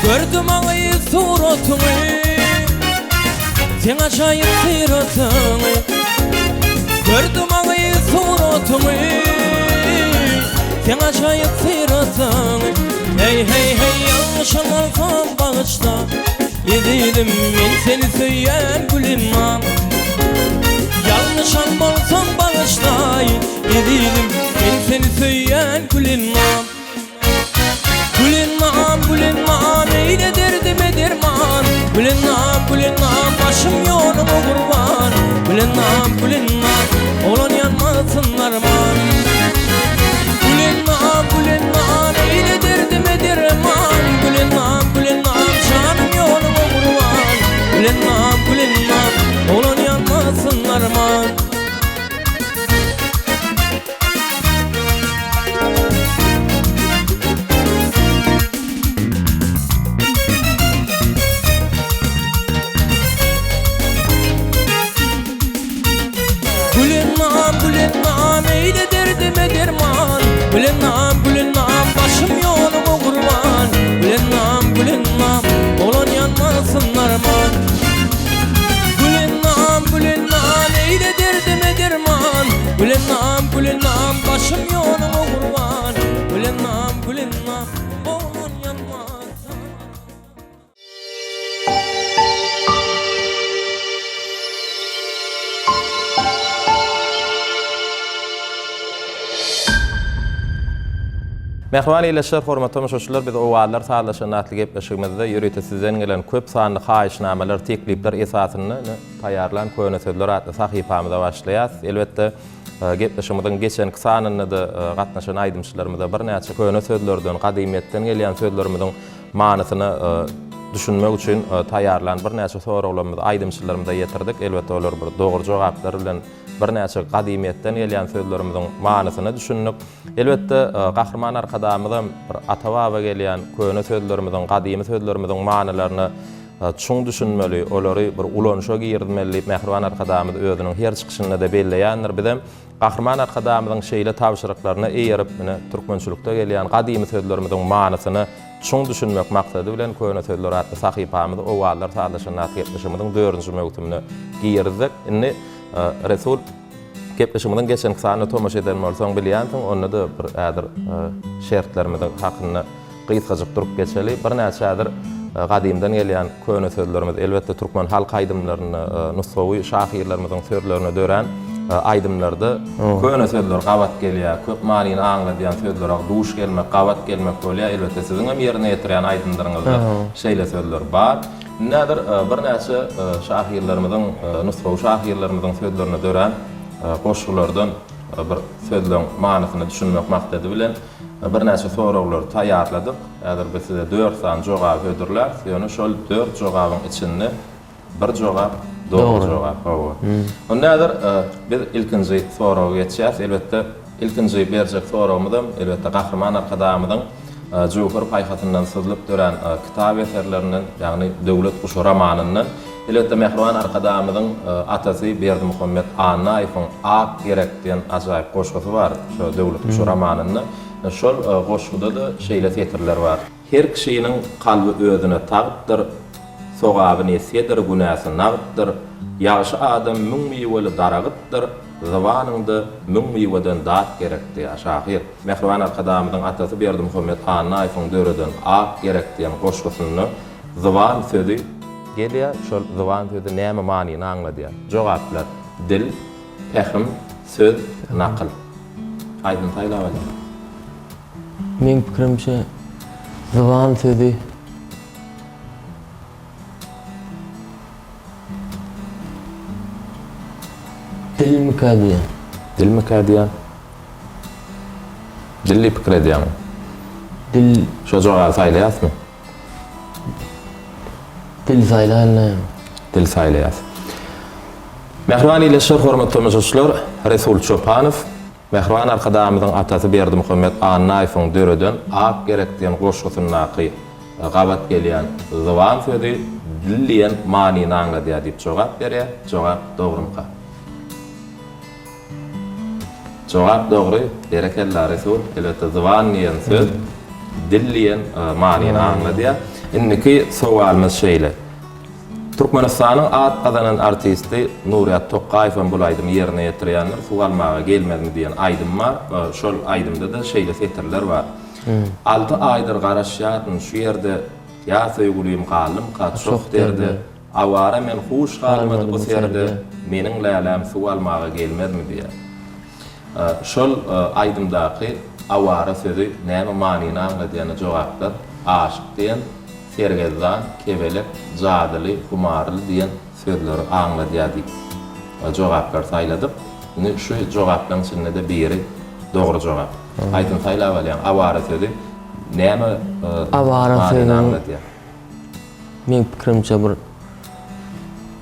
Gördüm aňy suratyňy Seň ajaýyp syratyňy Gördüm aňy suratyňy Seň ajaýyp syratyňy Hey hey hey ýalňyşan bolsam bagyşla Ezizim men seni söýýän Gülennam Ýalňyşan bolsam bagyşlaý Ezizim men seni söýýän Gülennam Gülennam, Gülennam, eýle derdime derman Gülennam, Gülennam, başym ýoluňa gurban Gülennam, Gülennam, oglan ýanmasyn arman Gülennam, Gülennam, eýle derdime derman Gülennam, Gülennam, janym ýoluňa gurban Gülennam, Gülennam, oglan ýanmasyn arman. Gülennam, Gülennam, eýle derdime derman Gülennam, Gülennam, başym ýoluňa gurban Gülennam, Gülennam, oglan ýanmasyn arman Gülennam, Gülennam, eýle derdime derman Gülennam, Gülennam, başym ýoluňa gurban Gülennam, Gülennam, oglan ýanmasyn. Mähriban ildeşler, hormatly tomaşaçylar, biz Owazlar sazlaşanda atly gepleşigimizde ýörite sizden gelen köp sanly haýyşnamalar, teklipler esasynda ine taýýarlan Köne sözler atly sahypamyza başlaýarys. Elbetde, gepleşigimiziň geçenki sanynda-da gatnaşan aýdymçylarymyza birnäçe köne sözlerden, gadymyýetden gelýän sözlerimiziň manysyna düşünmek üçin taýýarlan birnäçe soraglarymyzy aýdymçylarymyza ýetirdik. Elbetde, olar bir dogry jogaplar bilen birnäçe gadymyýetden gelýän sözlerimiziň manysyna düşündik. Elbetde, Gahryman Arkadagymyzam bir ata-baba gelýän köne sözlerimiziň, gadymy sözlerimiziň manylaryna çuň düşünmeli, olary bir ulanyşa girizmeli diýip, mähriban Arkadagymyz özüniň her çykyşynda-da belleýändir. Bizem Gahryman Arkadagymyzyň şeýle tabşyryklaryna eýerip, ine, türkmençilikde gelýän gadymy sözlerimiziň manysyna çuň düşünmek maksady bilen Köne sözler atly sahypamyzy Owazlar sazlaşanda atly gepleşigimiziň dördünji möwsümine girizdik. Indi, Resul, gepleşigimiziň geçenki sanyna tomaşa eden bolsaň bilýänsiň, onda-da bir häzir şertlerimiziň hakynda Gysgajyk durup geçeli. Birnäçe häzir gadymdan gelýän köne sözlerimiz, elbetde türkmen halk aýdymlarynda, nusgawy şahyrlarymyzyň sözlerine dörän aýdymlarda köne sözler gabat gelýär, köp manyny aňladýan sözlere duş gelmek, gabat gelmek bolýar. Elbetde siziň hem ýerine ýetirýän aýdymlaryňyzda şeýle sözler bar. Indi häzir birnäçe şahyrlarymyzyň, nusgawy şahyrlarymyzyň sözlerine dörän goşgulardan bir sözleň manysyna düşünmek maksady bilen Birnäçe soraglary taýýarladyk. Häzir biz size dört sany jogaby hödürläris. Ýöne şol dört jogabyň içinde bir jogap dogry jogap. Hawa. Onda häzir biz ilkinji soraga geçýäris. Elbetde, ilkinji berjek soragymyzam, elbetde, Gahryman Arkadagymyzyň jöwher paýhasyndan syzlyp dörän kitap eserlerinden, ýagny Döwlet guşy romanyndan. Elbetde, mähriban Arkadagymyzyň atasy Berdimuhamet Annaýewiň Ak gerek diýen ajaýyp goşgusy bar, şo Döwlet guşy romanynda. Şol goşguda-da şeýle setirler bar. Her kişiniň kalby özüne tagtdyr, Sogaby nesýedir, günäsi nagtdyr. Ýagşy adam müň miweli daragytdyr, Zybanyňda müň miweden dat gerek diýýär şahyr. Mähriban Arkadagymyzyň atasy Berdimuhamet Annaýewiň döreden Ak gerek diýen goşgusynda zyban sözi gelýär. Şol zyban sözi näme manyny aňladýar? Jogaplar, dil, pähim, söz, nakyl. Haýsyny saýlap alýaň? Meň pikirimçe, zyban sözi dilmikä diýýän. Dilmikä diýýän? Dil diýip pikir edýäňmi? Dil. Şo jogaby saýlaýasmy? Dil saýlaýyn. Dil saýlaýas. Mähriban ildeşler, hormatly tomaşaçylar, Resul Çopanow Mähriban Arkadagymyzyň atasy Berdimuhamet Annaýewiň döreden Ak gerek diýen goşgusyndaky gabat gelýän zyban sözi dil diýen manyny aňladýar diýip jogap berýär. Jogap dogrumyka? Jogap dogry, berekella Resul. Elbetde zyban diýen söz dil diýen manyny aňladýar. Indiki sowalymyz şeýle. Türkmenistanyň at gazanan artisti Nurýat Tokgaýew hem bul aýdymy ýerine ýetirýändir. Suw almaga gelmezmi diýen aýdym bar. Şol aýdymda-da şeýle setirler bar. Alty aýdyr garaşýaryn şu ýerde, Ýa söýgülim galdymka çoh derde, Awara men huş galmady bu serde, Meniň läläm suw almaga gelmezmi diýýär. Şol aýdymdaky awara sözi näme manyny aňladýana jogaplar aşyk diýen, sergezdan, kebelek, jadyly, humarly diýen sözleri aňladýar diýip jogaplar saýladyk. Indi şu jogaplaryň içinde-de biri dogry jogap. Haýsyny saýlap alýaň? Awara sözi näme manyny aňladýar? Meň pikirimçe bir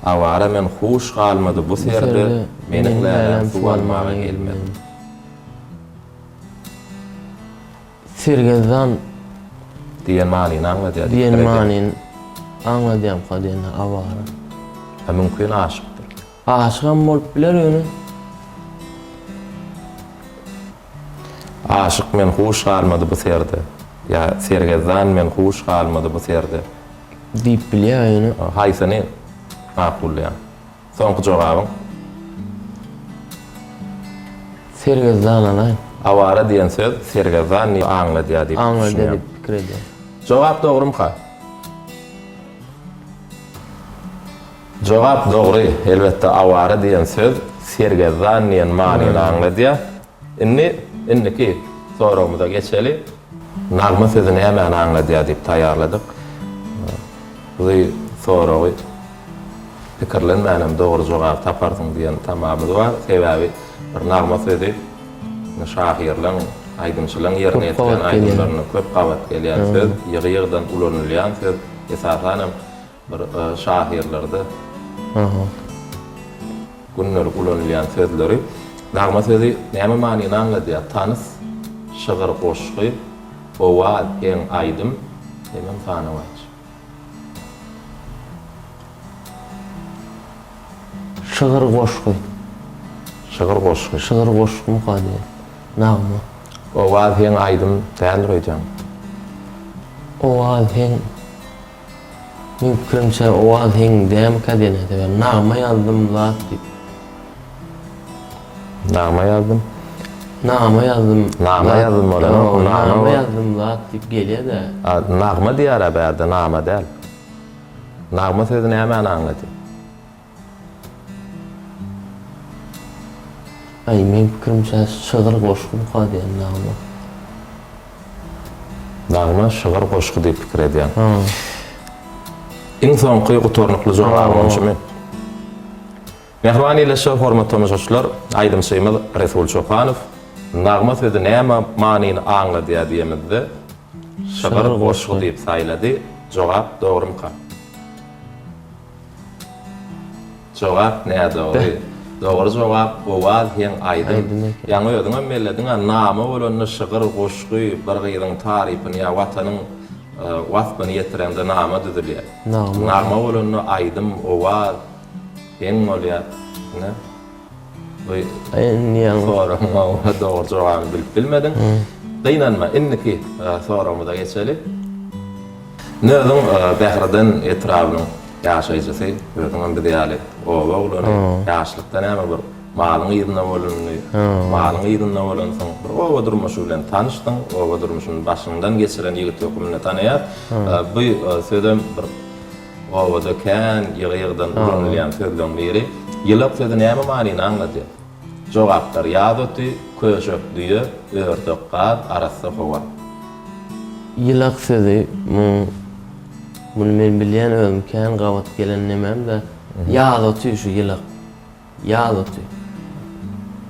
Awara men huş galmady bu serde meniň läläm suw almaga gelmez. Sergezdan Diýen manyny aňladýar diýip diýen manyny aňladýamka diýen awara. Ha mümkin aşykdyr. Aşygam bolup biler ýöne. Aşyk men huş galmady bu serde. Ýa sergezdan men huş galmady bu serde. Diýip bilýär ýöne. Haýsyny makullaýaň? Soňky jogabyň? Sergezdan alaýyn. Awara diýen söz sergezdan diýip aňladýar diýip Aňladýar düşünýän. diýip pikir edýän. Jogap dogrumyka? Jogap dogry. Elbetde awara diýen söz sergezdan diýen manyny aňladýar. Indi indiki soragymyza geçeli. Nagma sözi nämäni aňladýar diýip taýýarladyk. Bu soragy pikirlenmänem dogry jogaby taparsyň diýen tamamyz bar. Sebäbi bir nagma sözi şahyrlaň, aýdymçylaň ýerine ýetirýän aýdymlarynda köp gabat gelýän söz, ýygy-ýygydan ulanylýan söz. Esasanam Bir şahyrlarda gündelik ulanylýan sözleri. Nagma sözi näme manyny aňladýar? Tans, şygyr, goşgy, owaz, heň, aýdym, hemem sanawaç. Şygyr, goşgy. Şygyr, goşgy. Şygyr, goşgumyka diýýän. Nagma. Owaz, heň, aýdym däldir öýdýän. Owaz, heň. Meň pikirimçe owaz heň dämika diýen sebäbi nagma ýazdym zat diýip. Nagma ýazdym. Nagma ýazdym. Nama ýazdym bolanok. Nagma ýazdym zat diýip gelýä-dä. Nagma diýýär-ä bärde nama däl. Nagma sözi nämäni aňladýar? Aý meň pikirimçe şygyr goşgumyka diýen nagma. Nagma şygyr goşgy diýip pikir edýän. Iň soňky gutarnykly jogabyňam şumy? Mähriban ildeşler, hormatly tomaşaçylar, aýdymçymyz Resul Çopanow nagma sözi näme manyny aňladýar diýemizde şygyr goşgy diýip saýlady. Jogap dogrumyka? Jogap nädogry. Dogry jogap owaz heň aýdym. Ýaňy özüňem bellediň-ä nama bolanda şygyr, goşgy, bir gyzyň tarypyny ýa watanyň waspyny ýetireňde nama düzülýär. Nagma bolanda aýdym, owaz, heň bolýar. Ine. Bu soragyňa dogry jogabyny bilip bilmediň. Gynanma, indiki soragymyza geçeli. Indi özüň Bäherden etrabynyň ýaşaýjysy, özüňem biz ýaly oba oglany, ýaşlykda näme bir malyň yzynda bolundy, malyň yzynda bolansoň bir oba durmuşy bilen tanyşdyň, oba durmuşyny başyňdan geçiren ýigit hökmünde tanaýas. Bu sözem bir obada kän ýygy-ýygydan ulanylýan sözleň biri. Ýylak sözi näme manyny aňladýar? Jogaplar, ýaz oty, köşek düýe, ördek gaz, arassa howa. Ýylak sözi muň muny men bilýän özüm kän gabat gelen nememde ýaz oty şu ýylak. Ýaz oty.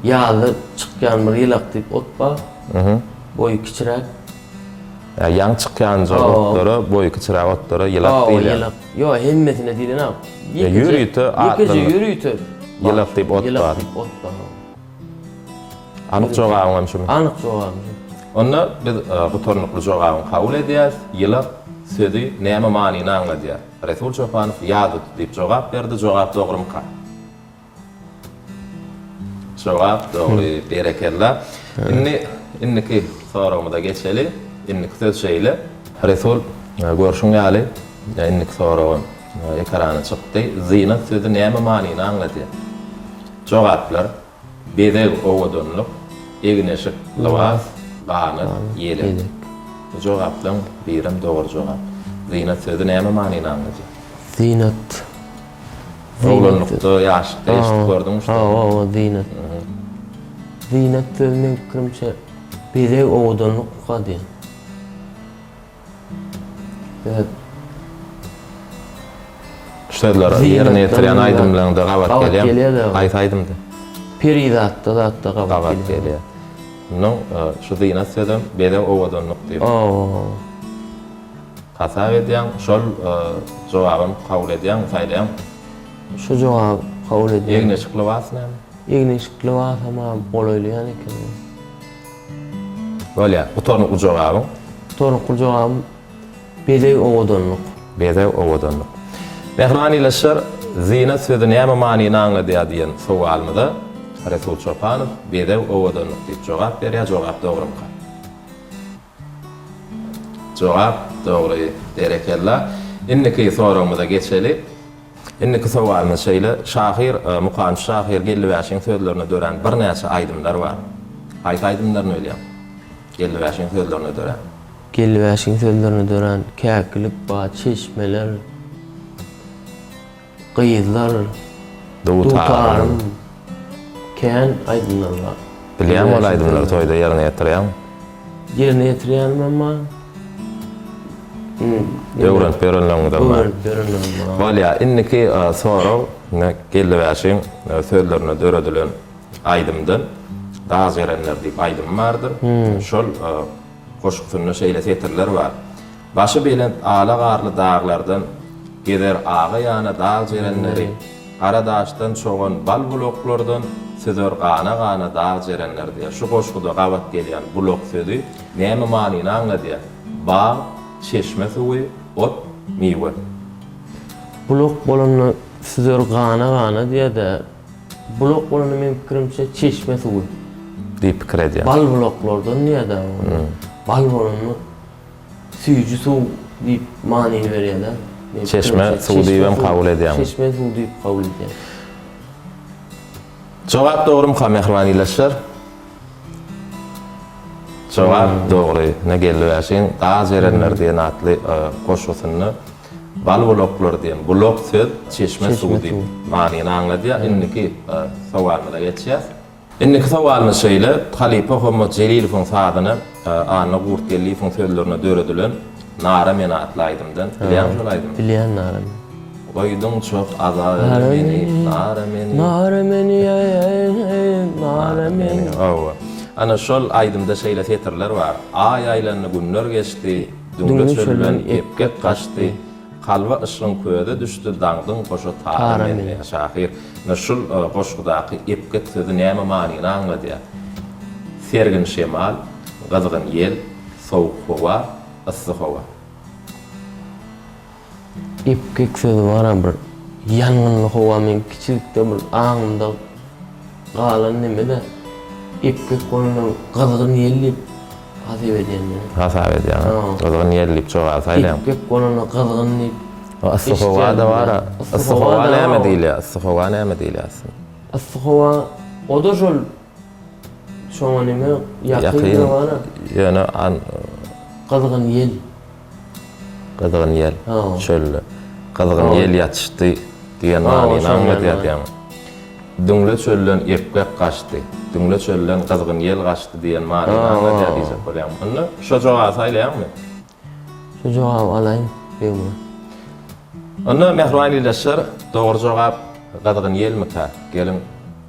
Ýazda çykýan bir ýylak diýip ot bar. Boýy kiçiräk. Ýa ýaňy çykýanja otlara, boýy kiçiräk otlara ýylak diýilýär. Ýylak. Ýok, hemmesine diýlenok. Ýörite Ýekeje ýörite ýylak diýip ot bar. Ýylak diýip ot bar. Anyk jogabyň hem şumy? Anyk jogabym şu. Onda biz gutarnykly jogabyňy kabul edýäris. Ýylak sözi näme manyny aňladýar? Resul Çopanow ýaz oty diýip jogap berdi. Jogap dogrumyka? Jogap dogry, berekella. Indi indiki soragymyza geçeli. Indiki söz şeýle. Resul, görşüň ýaly, indiki soragym ekrana çykdy. Zynat sözi näme manyny aňladýar? Jogaplar, bezeg, owadanlyk, egin-eşik, lybas, ganat, ýelek. Bu jogaplaryň birem dogry jogap. Zynat sözi näme manyny aňladýar? Zynat. Oglanlykda, ýaşlykda eşidip gördüňmi şu sözi? Hawa, hawa, zynat. Zynat sözi meň pikirimçe bezeg, owadanlykka diýen. Evet. Şu sözler ýerine ýetirýän aýdymlaryňda gabat gelýär. Gabat gelýär. Haýsy aýdymda? Perizatda zatda gabat Gabat gelýär. Munuň şu zynat sözem bezeg owadanlyk diýip. Hawa. Hasap edýäň, şol jogabam kabul edýäňmi, saýlaýaňmy? Şu jogaby kabul edýän. Egin-eşik lybas näme? Egin-eşik lybasam golaýlaýan eken. Bolýar. Gutarnykly jogabyň? Gutarnykly jogabym bezeg owadanlyk. Bezeg owadanlyk. Mähriban ildeşler, zynat sözi näme manyny aňladýar diýen sowalymyza Resul Çopanow bezeg owadanlyk diýip jogap berýär. Jogap dogrumyka? Jogap dogry. Berekella. Indiki soragymyza geçeli. Indiki sowalymyz şeýle, Şahyr Mukamçy şahyr Geldibäşiň sözlerine dörän birnäçe aýdymlar bar. Haýsy aýdymlaryny bilýäň? Geldibäşiň sözlerine dörän. Geldibäşiň sözlerine dörän Käkilik bar, Çeşmeler. Gyzlar, dutarym, kän aýdymlar bar. Bilýäňmi ol aýdymlary toýda ýerine ýetirýäňmi? Ýerine ýetirýänim hem bar. Öwrenip ýörenleriňizem bar. Öwrenip ýörenlerim bar. Bolýar. Indiki sorag ine Geldibäşiň sözlerine döredilen aýdymdan Dag jerenler diýip aýdym bardyr. Şol goşgusynda şeýle setirler bar. Başy belent ala garly daglardan Gezer aga ýana dag jerenleri, Gara daşdan çogan bal bulaklardan Süzer gana-gana dag jerenleri diýýär. Şu goşguda gabat gelýän bulak sözi näme manyny aňladýar? Bag, çeşme suwy, ot, miwe. Bulak bolanda süzer gana-gana diýýär-de, bulak bolanda meň pikirimçe çeşme suwy. Diýip pikir edýär. Bal bulaklardan diýýär-de. Bal bolanda Süýji suw diýip manyny berýär-de. Çeşme suwy diýibem kabul edýäňmi? Çeşme suwy diýip kabul edýän. Jogap dogrumyka mähriban ildeşler? Jogap dogry. Ine Geldibäşiň Gaz berenler diýen atly goşgusynda bal bulaklar diýen bulak söz çeşme suwy diýip manyny aňladýar. Indiki sowalymyza geçýäs. Indiki sowalymyz şeýle, Halypa Hommat Jelilowyň sazyna, Anna Gurtgeldiýewiň sözlerine döredilen Nara men atly aýdymdan. Bilýäňmi şol aýdymy? Bilýän Nara men. Goýduň çok azara meni, nara meni. Nara meni, eý, nara meni. Hawa. Ana şol aýdymda şeýle setirler bar. Aý aýlandy, günler geçdi, Düňle çölden epgek gaçdy. Kalba yşgyň közi düşdi, daňdyň goşa tara men diýýär şahyr. Ine şul goşgudaky epgek sözi näme manyny aňladýar? Sergin şemal, gyzgyn ýel, sowuk howa, yssy howa. Epgek sözi bar-a bir ýangynly howa meň kiçilikde bir aňymda galan neme-de epgek bolanda gyzgyn ýel diýip. Hasap edýän men. Hasap edýäň. Gyzgyn ýel diýip jogap saýlaýaň. Epgek bolanda gyzgyn diýip. Yssy howa-da bar-a. Yssy howa näme diýilýär? Yssy howa näme diýilýär aslynda? Yssy howa, o-da şol şoňa neme ýakyn bar-a. Ýöne an Gyzgyn ýel. Gyzgyn ýel. Çölde. Gyzgyn ýel ýatyşdy diýen manyny aňladýar diýýäňmi? Düňle çölden epgek gaçdy. Düňle çölden gyzgyn ýel gaçdy diýen manyny aňladýar diýjek bolýaňmy? Onda şo jogaby saýlaýaňmy? Şu jogaby alaýyn, Begmyrat. Onda, mähriban ildeşler, dogry jogap gyzgyn ýelmika? Geliň,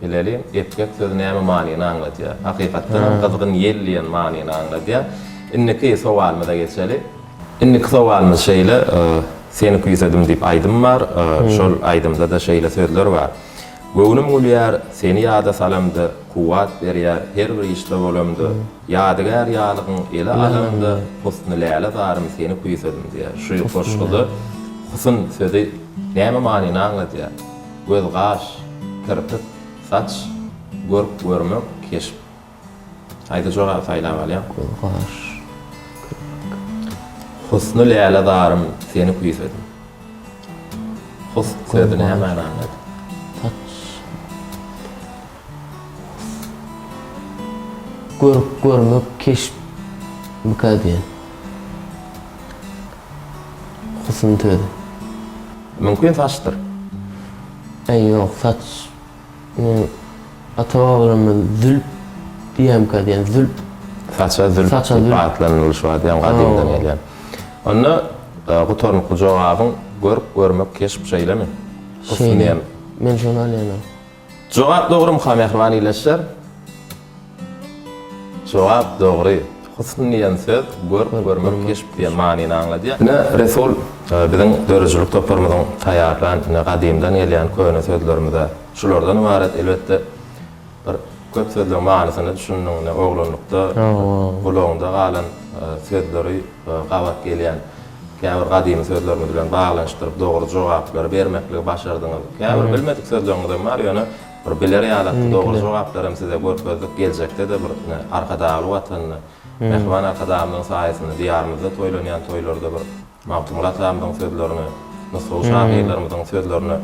bileliň, epgek sözi näme manyny aňladýar? Hakykatdan hem gyzgyn ýel diýen manyny aňladýar. Indiki sowalymyza geçeli. Indiki sowalymyz şeýle, Seni küýsedim diýip aýdym bar. Şol aýdymda-da şeýle sözler bar. Göwnüm gülýär, seni ýada salamda, Kuwwat berýär, her bir işde bolamda, Ýadygär ýalygyň ele alamda, Husny läle zarym seni küýsedim diýýär. Şu goşguda husn sözi näme manyny aňladýar? Göz-gaş, kirpik, saç, görk-görmek, keşp. Haýsy jogaby saýlap alýaň? Göz-gaş, kirpik. Husny läle zarym seni küýsedim. Husn sözi nämäni aňladýar? Saç. Görüp görmek keşpmika diýen. Husn sözi. Mümkin saçdyr. Äý ýok saç men ata-babalarymyz zülp diýýärmika diýen zülp. Saça zülp diýip atlanylyşy bar diýen gadymdan gelýän. Onda gutarnykly jogabyň görüp görmek keşp şeýlemi? Şeýle. Men şony alýanam. Jogap dogrumyka mähriban ildeşler? Jogap dogry. Husn diýen söz görk, görmek, keşp diýen manyny aňladýar. Ine, Resul, biziň döredijilik toparymyzyň taýýarlan ine gadymdan gelýän köne sözlerimize şulardan ybarat. Elbetde, bir köp sözleň manysyna düşündiň, ine oglanlykda gulagyňda galan sözleri gabat gelýän käbir gadymy sözlerimiz bilen baglanyşdyryp dogry jogaplary bermekligi başardyňyz. Käbir bilmedik sözleriňizem bar, ýöne bir biler ýalakly dogry jogaplary hem size görkezdik. Geljekde-de bir ine Arkadagly Watanda, Mähriban Arkadagymyzyň saýasynda Diýarymyzda toýlanýan toýlarda bir Magtymguly atamyzyň sözlerini, nusgawy şahyrlarymyzyň sözlerini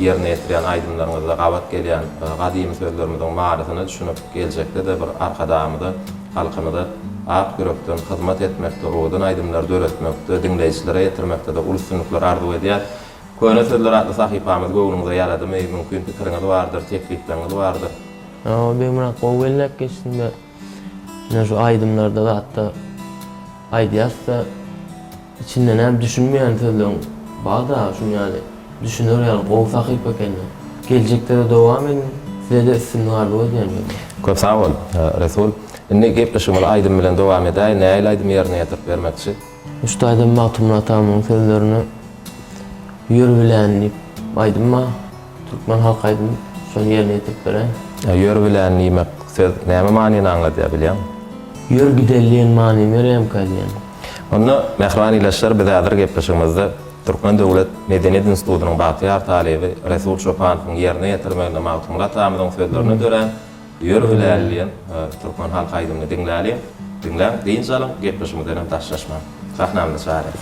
ýerine ýetirýän aýdymlaryňyzda gabat gelýän gadymy sözlerimiziň manysyna düşünip, geljekde-de bir Arkadagymyza, halkymyza ak ýürekden hyzmat etmekde, owadan aýdymlary döretmekde, diňleýjilere ýetirmekde-de uly üstünlikler arzuw edýäs. Köne sözler atly sahypamyz göwnüňize ýaradymy? Mümkin pikiriňiz bardyr, teklipleriňiz bardyr. Hawa Begmyrat gowy belläp geçdiňde. Ine şu aýdymlarda zatda aýdýasda içindenem düşünmeýän sözleň barda şuny ýaly düşüner ýaly gowy sahypa ekeni. Geljekdede dowam ediň sizede üstünlik arzuw edýän men. Köp sag bol, Resul. Indi gepleşigimizi aýdym bilen dowam edäý. Nähili aýdym ýerine ýetirip bermekçi? Şu taýdan Magtymguly atamyň sözlerine Ýör biläni diýip aýdym bar. Türkmen halk aýdymy. Şony ýerine ýetirip beräýiň. Ýör biläni diýmek söz näme manyny aňladýar bilýäňmi? Ýör gideli diýen manyny berýärmikä diýýän. Onda mähriban ildeşler biz häzir gepleşigimizde Türkmen döwlet medeniýet institutynyň bagtyýar talyby Resul Çopanowyň ýerine ýetirmeginde Magtymguly atamyzyň sözlerine dörän Ýör biläli diýen türkmen halk aýdymyny diňläliň. Diňläň, dynç alyň, gepleşigimizden hem daşlaşmaň. Sahnamyza çagyrýas.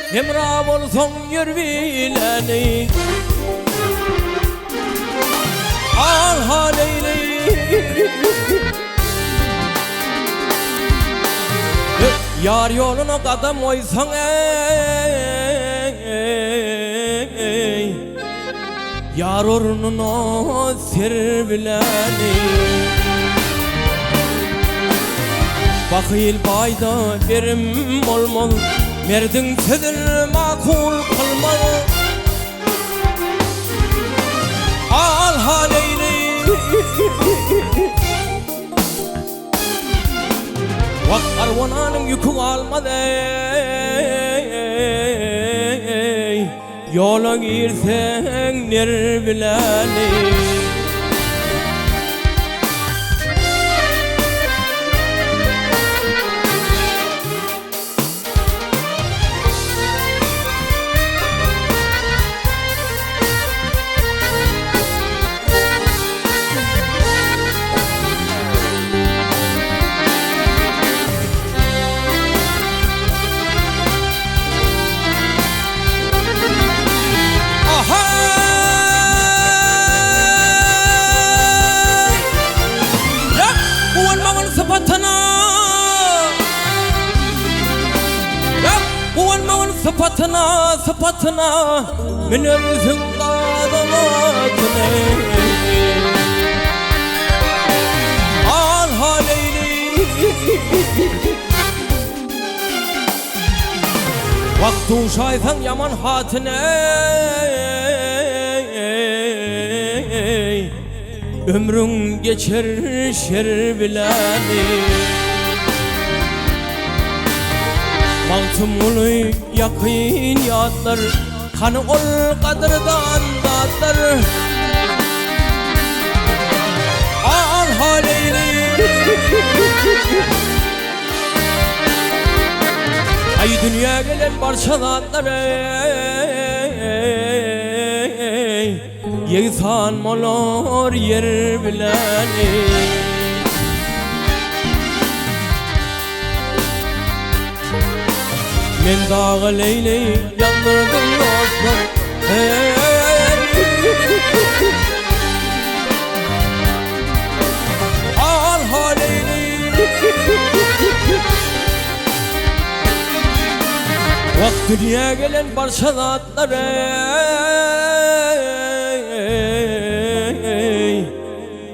Hemra bolsaň ýör bileni Al ha leýli. Ýar ýoluna gadam goýsaň eý, Ýar ornuna ser biläni. Bahyl baýda berim bolmaz, Merdiň sözün makul kylmaz. Al haleýli. Wah arwananyň ýüki galmaz eý, Ýola girseň ner biläni. Sypatyna, sypatyna, Münersiň galan atyny. Al haleýli. Wagt duşaýsaň ýaman hatyn eý, Ömrüň geçer şer bilen. Magtymguly ýakyn ýatlar. Hany ol gadyrdan zatlar? Al haleýli. Aý dünýä gelen barça zatlar eý, Ýegsan bolar ýer bilen eý. Men daga leýleý ýandyrdym dostlar Eý Al ha leýleý Wah dünýä gelen barça zatlar eý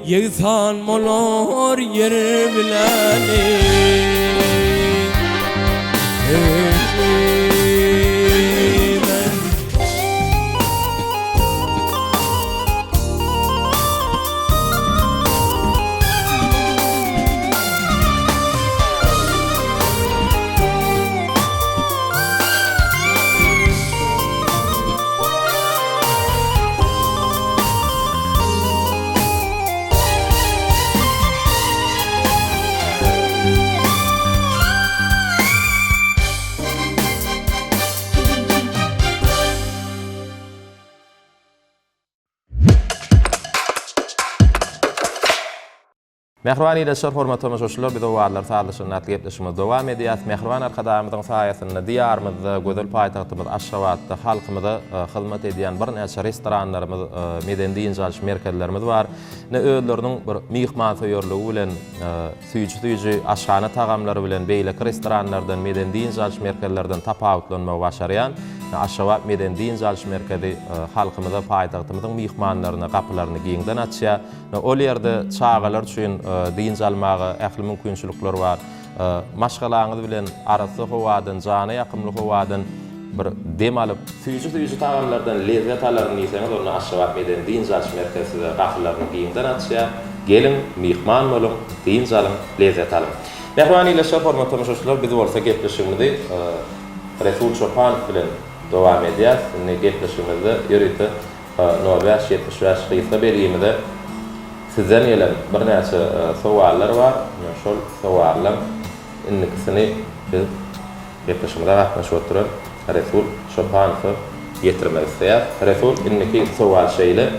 Ýegsan bolar ýer bilen eý. Mähriban ildeşler, hormatly tomaşaçylar, biz Owazlar sazlaşygyny atly gepleşigimizi dowam edýäris. Mähriban Arkadagymyzyň saýasynda Diýarymyzda, gözel paýtagtymyz Aşgabatda halkymyza hyzmat edýän birnäçe restoranlarymyz, medeni dynç alyş merkezlerimiz bar. Ine, özleriniň bir myhmansöýerligi bilen, süýji-süýji aşhana tagamlary bilen beýleki restoranlardan, medeni dynç alyş merkezlerden tapawutlanmagy başarýan Aşgabat medeni dynç alyş merkezi halkymyza, paýtagtymyzyň myhmanlaryna gapylaryny giňden açýar. Ol ýerde çagalar üçin dynç almaga ähli mümkinçilikler bar. Maşgalaňyz bilen arassa howadan, jana ýakymly howadan bir dem alyp, süýji-süýji tagamlardan lezzet alaryn diýseňiz, onda Aşgabat medeni-dynç alyş merkezi size gapylaryny giňden açýar. Geliň, myhman boluň, dynç alyň, lezzet alyň! Mähriban ildeşler, hormatly tomaşaçylar, biz bolsa gepleşigimizi Resul Çopanow bilen dowam edýäris. Indi gepleşigimizde ýörite Nol bäş 75 gysga belgimize sizden gelen birnäçe sowallar bar. Şol sowallaň indikisini biz gepleşigimize gatnaşyp oturan Resul Çopanowa ýetirmek isleýäris. Resul, indiki sowal şeýle,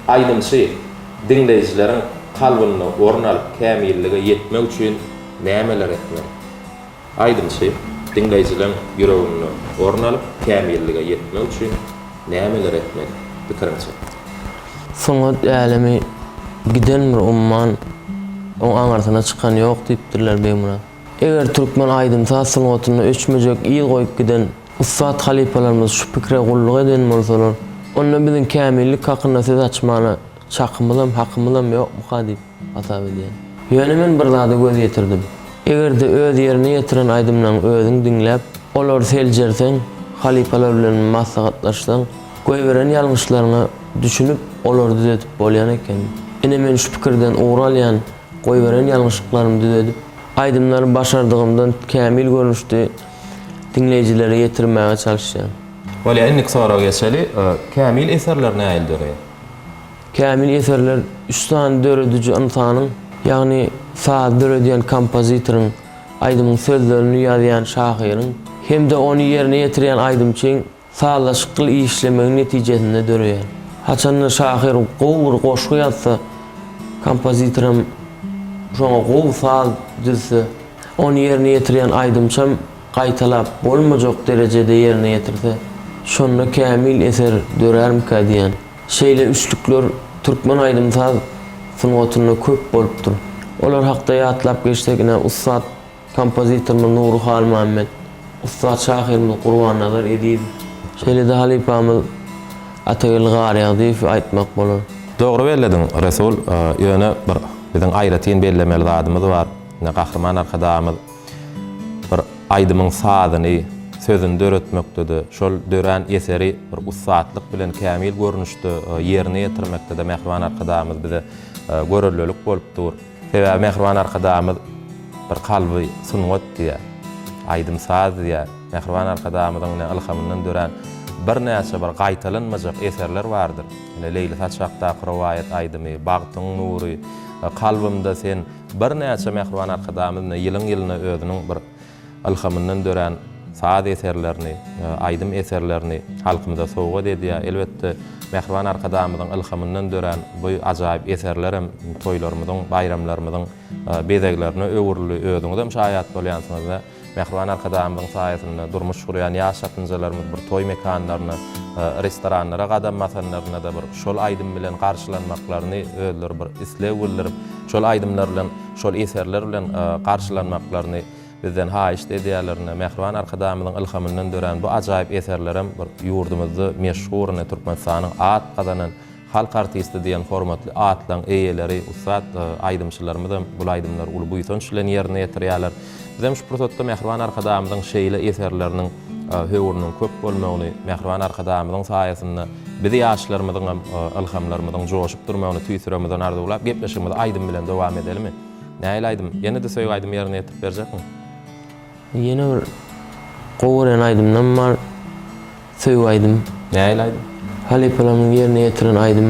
Aýdymçy diňleýjileriň kalbynda orun alyp kämillige ýetmek üçin nämeler etmeli? Aýdymçy, diňleýjileň ýüreginde orun alyp, kämillige ýetmek üçin nämeler etmeli, pikiriňçe? Sungat älemi giden bir umman, oň aňyrsyna çykan ýok diýipdirler Begmyrat. Eger türkmen aýdym-saz sungatynda öçmejek yz goýup giden ussat halypalarymyz şu pikire gulluk eden bolsalar, onda biziň kämillik hakynda söz açmana çakymyzam, hakymyzam ýokmuka diýip hasap edýän. Ýöne men bir zada göz ýetirdim. Eger-de öz ýerine ýetiren aýdymlaryňy özüň diňläp, olary seljerseň, halypalar bilen maslahatlaşsaň, goýberen ýalňyşlaryňa düşünip, olary düzedip bolýan eken. Ine men şu pikirden ugur alýan, goýberen ýalňyşlyklarymy düzedip, aýdymlary başardygymdan kämil görnüşde diňleýjilere ýetirmäge çalyşýan. Bolýar, indiki soraga geçeli. Kämil eserler nähili döreýär? Kämil eserler üç sany dörediji ynsanyň, ýagny saz döredýän kompozitoryň, aýdymyň sözlerini ýazýan şahyryň hem-de ony ýerine ýetirýän aýdymçyň sazlaşykly işlemegi netijesinde döreýär. Haçanda şahyr gowy bir goşgy ýazsa, kompozitoram şoňa gowy saz düzse, ony ýerine ýetirýän aýdymçam gaýtalap bolmajak derejede ýerine ýetirse, şonda kämil eser dörärmikä diýýän. Şeýle üçlükler türkmen aýdym-saz sungatynda köp bolupdyr. Olar hakda ýatlap geçsek, ine, ussat kompozitorymyz Nury Halmämmet, ussat şahyrymyz Gurbannazar Ezizow, şeýle-de halypamyz Atageldi Garýagdyýewi aýtmak bolar. Dogry bellediň, Resul. Ýöne bir biziň aýratyn bellemeli zadymyz bar. Ine, Gahryman Arkadagymyz bir aýdymyň sazyny, sözüni döretmekde-de, şol dörän eseri bir ussatlyk bilen kämil görnüşde ýerine ýetirmekde-de mähriban Arkadagymyz bize göreldelik bolup dur. Sebäbi mähriban Arkadagymyz bir kalby sungat diýýär, aýdym-saz diýýär. Mähriban Arkadagymyzyň ine ylhamyndan dörän birnäçe bir gaýtalanmajak eserler bardyr. Ine Leýli saçakdaky rowaýat aýdymy, Bagtyň nury, Kalbymda sen, Birnäçe mähriban Arkadagymyz ine ýylyň-ýylyna özüniň bir ylhamyndan dörän saz eserlerini, aýdym eserlerini halkymyza sowgat edýär. Elbetde, mähriban Arkadagymyzyň ylhamyndan dörän bu ajaýyp eserlerem toýlarymyzyň, baýramlarymyzyň bezeglerine öwrüldi. Özüňizem şaýat bolýansyňyz-da. Mähriban Arkadagymyzyň saýasynda durmuş gurýan ýaş çatynjalarymyz bir toý mekanlaryna, restoranlara gadam basanlarynda-da bir şol aýdym bilen garşylanmaklaryny özleri bir isleg bildirip, şol aýdymlar bilen, şol eserler bilen garşylanmaklaryny bizden haýyşt edýärler. Ine, mähriban Arkadagymyzyň ylhamyndan dörän bu ajaýyp eserlerem bir ýurdumyzda meşhur, ine, Türkmenistanyň at gazanan Halk artisti diýen hormatly atlaň eýeleri, ussat aýdymçylarymyzam bul aýdymlary uly buýsanç bilen ýerine ýetirýärler. Bizem şu pursatda Mähriban Arkadagymyzyň şeýle eserleriniň höwrüniň köp bolmagyny, Mähriban Arkadagymyzyň saýasynda biz ýaşlarymyzyňam ylhamlarymyzyň joşup durmagyny tüýs ýüregimizden arzuwlap, gepleşigimizi aýdym bilen dowam edelimi? Nähili aýdym? Ýene-de söýgi aýdymy ýerine ýetirip berjekmiň? Ýene bir gowy görýän aýdymdam bar. Söýgi aýdym. Nähili aýdym? Halypalarymyň ýerine ýetiren aýdym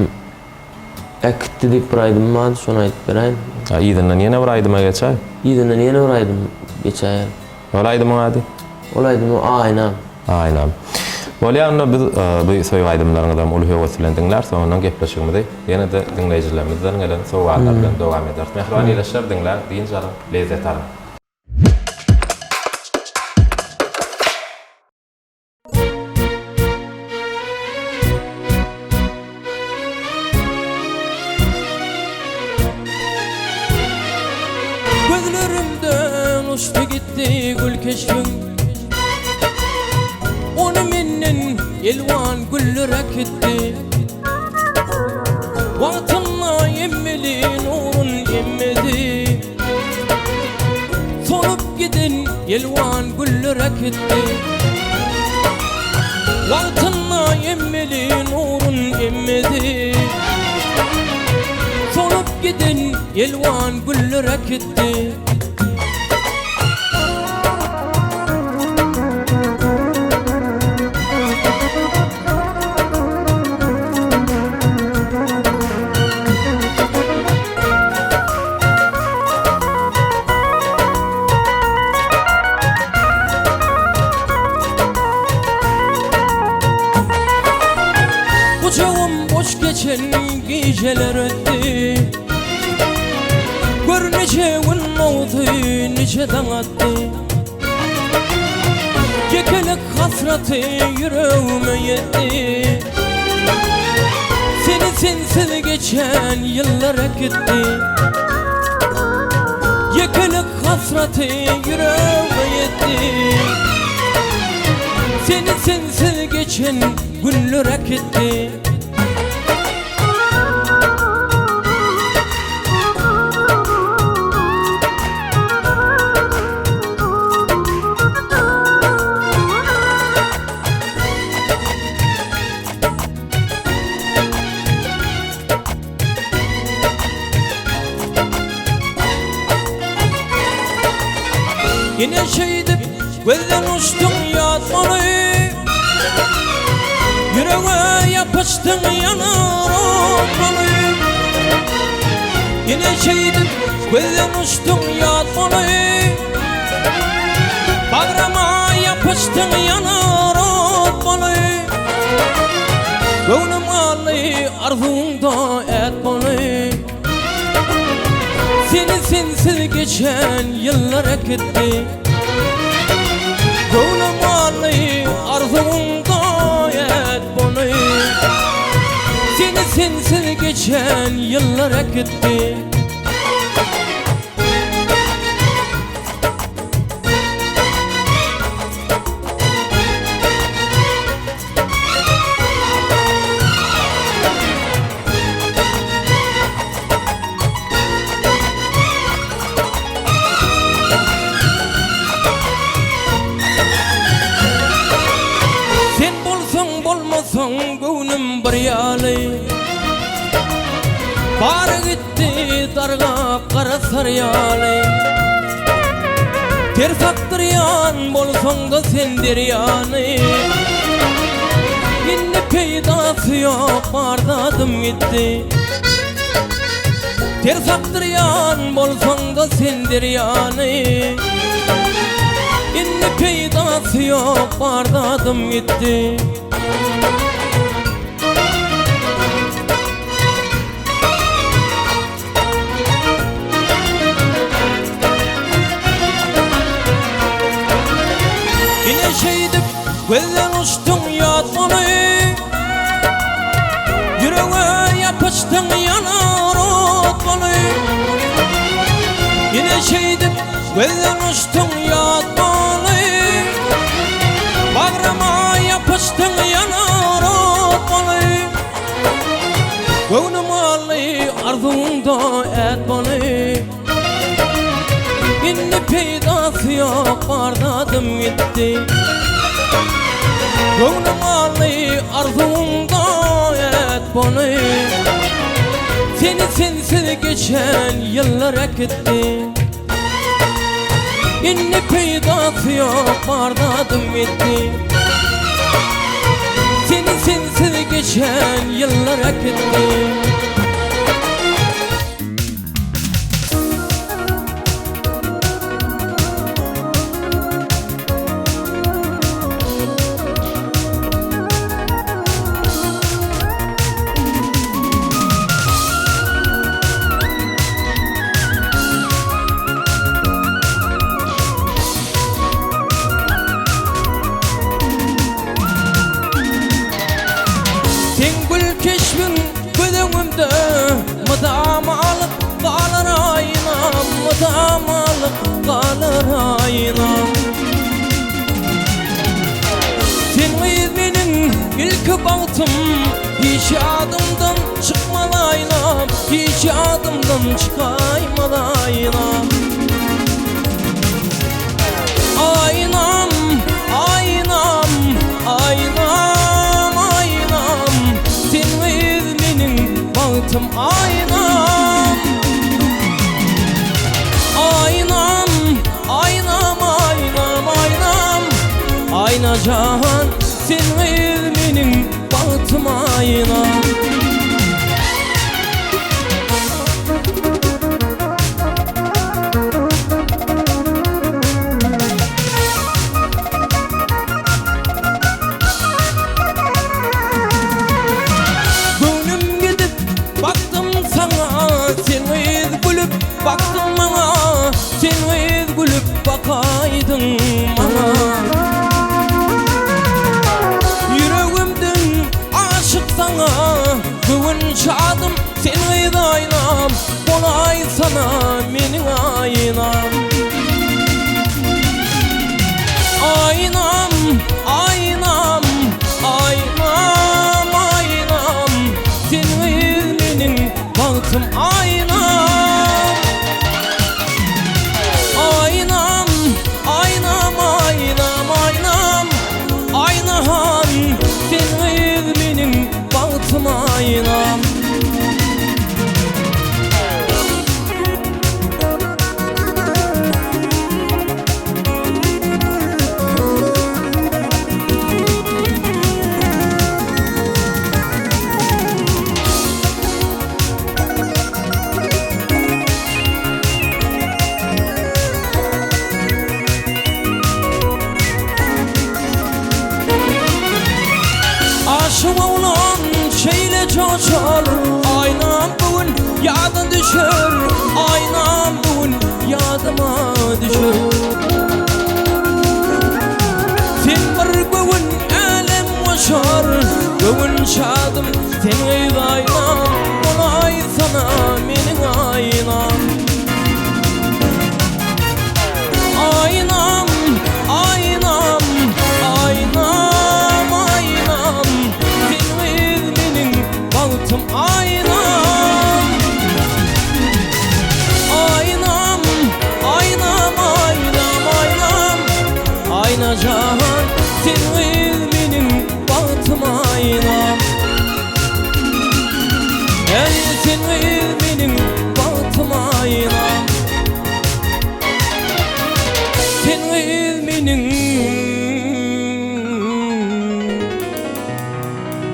Äkitdi diýip bir aýdym bardy, şony aýdyp beräýin. A yzyndan ýene bir aýdyma geçäý. Yzyndan ýene bir aýdym geçäýerin. Ol aýdymyň ady? Ol aýdymyň Aýnam. Aýnam. Bolýa onda biz bu söýgi aýdymlaryňyzam uly höwes bilen diňläris, soňundan gepleşigimizi ýene-de diňleýjilerimizden gelen sowallar bilen dowam ederis. Mähriban ildeşler diňläň, dynç alyň, lezzet alyň. Gözlerimden uçdy gitdi gül keşbiň Ony menden elwan güller äkitdi Wagtynda emmeli nurun emmedi Solup giden elwan güller äkitdi Wagtynda emmeli nurun emmedi Solup giden elwan güller äkitdi. Gujagym boş geçen gijeler ötdi Gör niçe gün oldy, niçe daň atdy Ýekelik hasraty ýüregime ýetdi Seni sensiz geçen ýyllar äkitdi Ýekelik. hasraty ýüregme ýetdi. Seni sensiz geçen günler äkitdi. Ine şeýdip gözden uçduň ýat bolup Ýürege ýapyşdyň ýanar ot bolup Ine şeýdip gözden uçduň ýat bolup Bagryma ýapyşdyň ýanar ot bolup Göwnüm galdy arzuwyňda ät bolup Seni sensiz geçen ýyllar äkitdi Göwnüm galdy arzuwyňda ät bolup Seni sensiz geçen ýyllar äkitdi. Sen bolsaň bolmasaň göwnüm bir ýaly Bary gitdi dargap gara sarýaly Ters akdyrýan bolsaňda sen derýany Indi peýdasy ýok bar zadym gitdi Ters akdyrýan bolsaňda sen derýany Indi peýdasy ýok bar zadym gitdi. Ine şeýdip gözden uçduň ýat bolup Ýürege ýapyşdyň ýanar ot bolup Ine şeýdip gözden uçduň ýat bolup Bagryma ýapyşdyň ýanar ot bolup Göwnüm galdy arzuwyňda ät bolup Indi peýdasy ýok bar zadym gitdi Göwnüm galdy arzuwyňda ät bolup Seni sensiz geçen ýyllar äkitdi Indi peýdasy ýok bar zadym gitdi Seni sensiz geçen ýyllar äkitdi. Seň gül keşbiň göz öňümde Mydamalyk galar aýnam Mydamalyk galar aýnam Sen gyz meniň ilki bagtym Hiç ýadymdan çykmaz aýnam Hiç ýadymdan çykaýmaz aýnam Aýnam, aýnam, aýnam, aýnam Sen gyz meniň bagtym aýnam Aýnam, aýnam, aýnam, aýnam Aýnajan, sen gyz meniň bagtym aýnam. Göwnüm gidip bakdym saňa Sen gyz gülüp bakdyň maňa Sen gyz gülüp bakaýdyň maňa Ýüregimden aşyk saňa Göwün şadym sen gyz aýnam Bolaýsana meniň aýnam. Aşyk oglan şeýle joşar Aýnam bu gün ýada düşer Aýnam bu gün ýadyma düşer Sen bir göwün älem goşar Göwün şadym sen gyz aýnam Bolaýsana meniň aýnam Aýnam, aýnam, aýnam, aýnam Sen gyz meniň bagtym aýnam Aýnam, aýnam, aýnam, aýnam Aýna jan, sen gyz meniň bagtym aýnam Eý, sen gyz meniň bagtym aýnam Sen gyz meniň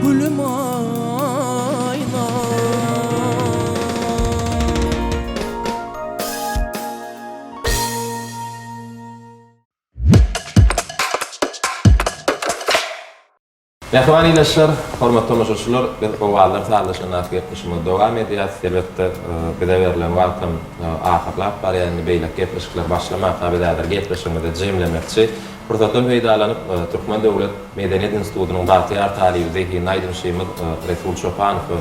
gülüm aýnam. Mähriban ildeşler, hormatly tomaşaçylar, biz Owazlar sazlaşandaky gepleşigimizi dowam edýäris. Elbetde, bize berlen wagtam ahyrlap barýar. Indi beýleki gepleşikler başlamaka biz häzir gepleşigimizi jemlemekçi. Pursatdan peýdalanyp, Türkmen döwlet medeniýet institutynyň bagtyýar talyby, zehinli aýdymçymyz Resul Çopanowy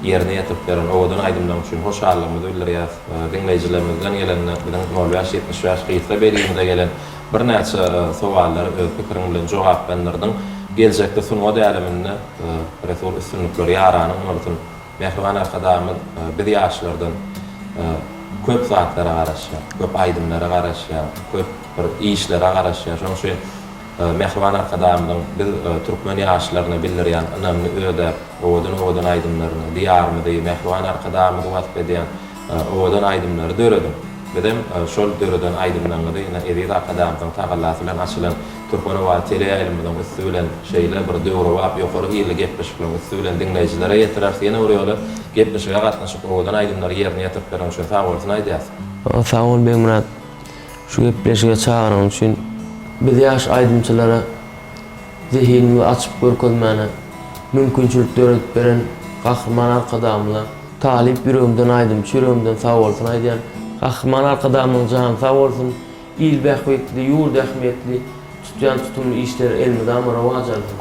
ýerine ýetirip beren owadan aýdymlaryň üçin hoşallygymyzy bildirýäris. Diňleýjilerimizden gelen biziň nol bäş 75 gysga belgimize gelen birnäçe sowallary öz pikiriň bilen jogaplandyrdyň. Geljekde sungat äleminde Resul üstünlikler ýaranyň bolsun. Mähriban Arkadagymyz biz ýaşlardan köp zatlara garaşýar, köp aýdymlara garaşýar, köp bir işlere garaşýar. Şonuň üçin Mähriban Arkadagymyzyň biz türkmen ýaşlaryna bildirýän ynamyny ödäp, owadan-owadan aýdymlaryny, Diýarymyzy, mähriban Arkadagymyzy wasp edýän owadan aýdymlary dörediň. Bizem şol döreden aýdymlaryňyzy ine eziz Arkadagymyzyň tagallasy bilen açylan Türkmen owazy teleýaýlymymyzyň üsti bilen şeýle bir döwrebap, ýokary hilli gepleşikleriň üsti bilen diňleýjilere ýetireris. Ýene bir ýola gepleşige gatnaşyp, owadan aýdymlary ýerine ýetirip bereniň üçin sagbolsun aýdýas. Sag bol Begmyrat. Şu gepleşige çagyranyň üçin biz ýaş aýdymçylara zehinimizi açyp görkezmäne mümkinçilik döredip beren Gahryman Arkadagymyza talyp ýüregimden aýdymçy ýüregimden sagbolsun aýdýan. Gahryman Arkadagymyzyň jany sag bolsun, il bähbitli, ýurt ähmiýetli tutýan tutumly işleri elmydama rowaç alsyn.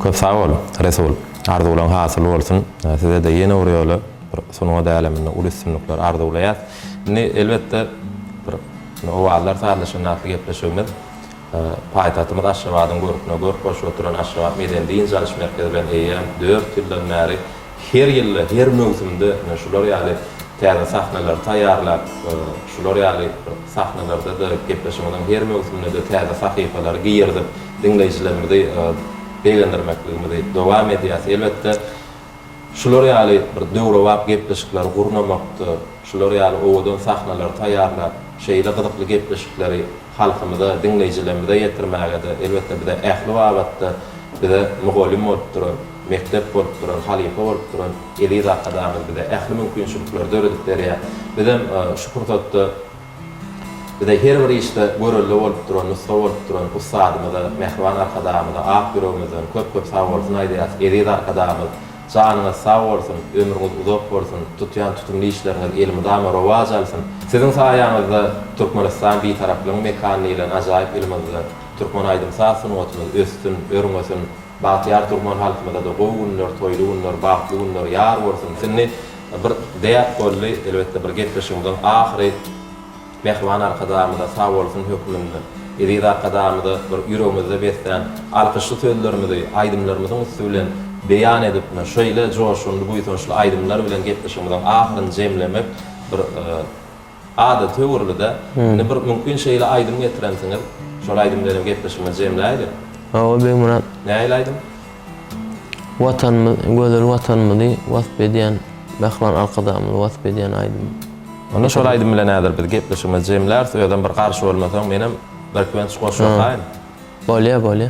Köp sag bol, Resul. Arzuwlaň hasyl bolsun. Size-de ýene bir ýola bir sungat äleminde uly üstünlikler arzuwlaýas. Indi elbetde bir Owazlar sazlaşan atly gepleşigimiz paýtagtymyz Aşgabadyň görküne görk goşup oturan Aşgabat medeni-dynç alyş merkezi bilen eýýäm dört ýyldan bäri her ýylda, her möwsümde ine şular ýaly täze sahnalary taýýarlap, şular ýaly bir sahnalarda-da gepleşigimiziň her möwsüminde-de täze sahypalary girizip, diňleýjilerimizi begendirmekligimizi dowam edýäris. Elbetde, Şular ýaly bir döwrebap gepleşikleri gurnamakda, şular ýaly owadan sahnalary taýýarlap, şeýle gyzykly gepleşikleri halkymyza, diňleýjilerimize ýetirmäge-de, elbetde, bize ähli babatda bize mugallym bolup duran, mekdep bolup duran, halypa bolup duran eziz Arkadagymyz bize ähli mümkinçilikleri döredip berýär. Bizem şu pursatda bize her bir işde görelde bolup duran, nusga bolup duran ussadymyza, mähriban Arkadagymyza ak ýüregimizden köp-köp sagbolsun aýdýarys. Eziz Arkadagymyz, janyňyz sag bolsun, ömrüňiz uzak bolsun, tutýan tutumly işleriňiz elmydama rowaç alsyn! Siziň saýaňyzda Türkmenistan Bitaraplygyň mekany diýlen ajaýyp ýylymyzda türkmen aýdym-saz sungatymyz össün, örňesin, bagtyýar türkmen halkymyza-da gowy günler, toýly günler, bagtly günler ýar bolsun! Indi Bir däp boldy, elbetde bir gepleşigimiziň ahyry Mähriban Arkadagymyza sag bolsun hökmünde, eziz Arkadagymyza bir ýüregimizde beslän alkyşly sözlerimizi aýdymlarymyzyň üsti bilen beýan edip, şeýle joşgunly, buýsançly aýdymlar bilen gepleşigimiziň ahyryny jemlemek bir Adaty öwrüldi-de. Indi bir mümkin şeýle aýdym getirensiňiz. Şol aýdym bilenem gepleşigimizi jemläýeli. Hawa Begmyrat. Nähili aýdym? Watanymyz, gözel Watanymyzy wasp edýän, Mähriban Arkadagymyzy wasp edýän aýdym. Onda şol aýdym bilen häzir biz gepleşigimizi jemläris. Özem bir garşy bolmasaň menem birküwenç goşgy okaýyn. Bolýa bolýa.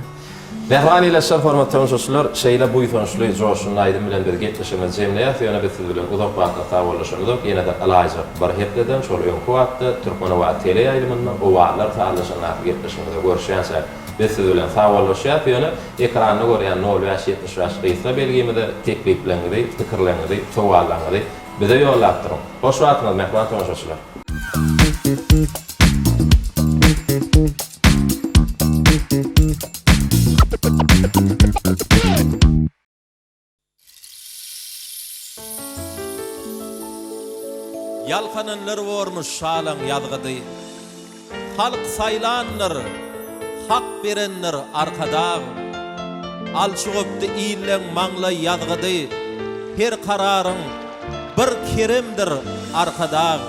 Mähriban ildeşler, hormatly tomaşaçylar, şeýle buýsançly, joşgunly aýdym bilen biz gepleşigimizi jemleýäris, ýöne biz siz bilen uzak wagtlap sagbollaşamyzok, ýene-de ylaýjak bir hepdeden, şol öňki wagtda Türkmen owazy teleýaýlymynda Owazlar sazlaşan atly gepleşigimizde görüşýänçäk. Biz siz bilen sagbollaşýas, ýöne ekranda görýän nol bäş 75 gysga belgimize teklipleriňizi, pikirleriňizi, sowallaryňyzy bize ýollap duruň. Hoş wagtyňyz mähriban tomaşaçylar! Ýalkananlar bormuş şalaň ýazgydy. Halk saýlandyr, Hak berendir Arkadag. Alçy gopdy illeň maňlaý ýazgydy, Her kararyň bir keremdir Arkadag.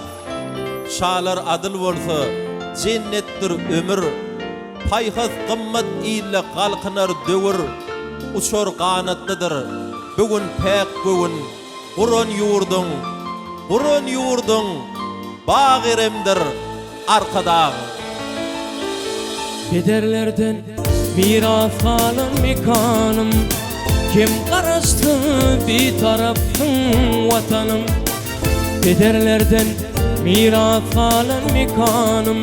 Şalar adyl bolsa, jennetdir ömür. Paýhas gymmat ilde galkynar döwür, Uçar ganatlydyr bu gün päk göwün, Guran ýurduň, guran ýurduň bagy-eremdir Arkadag. Pederlerden miras galan mekanym, Kem garaşsyz Bitarapsyň Watanym. Pederlerden miras galan mekanym,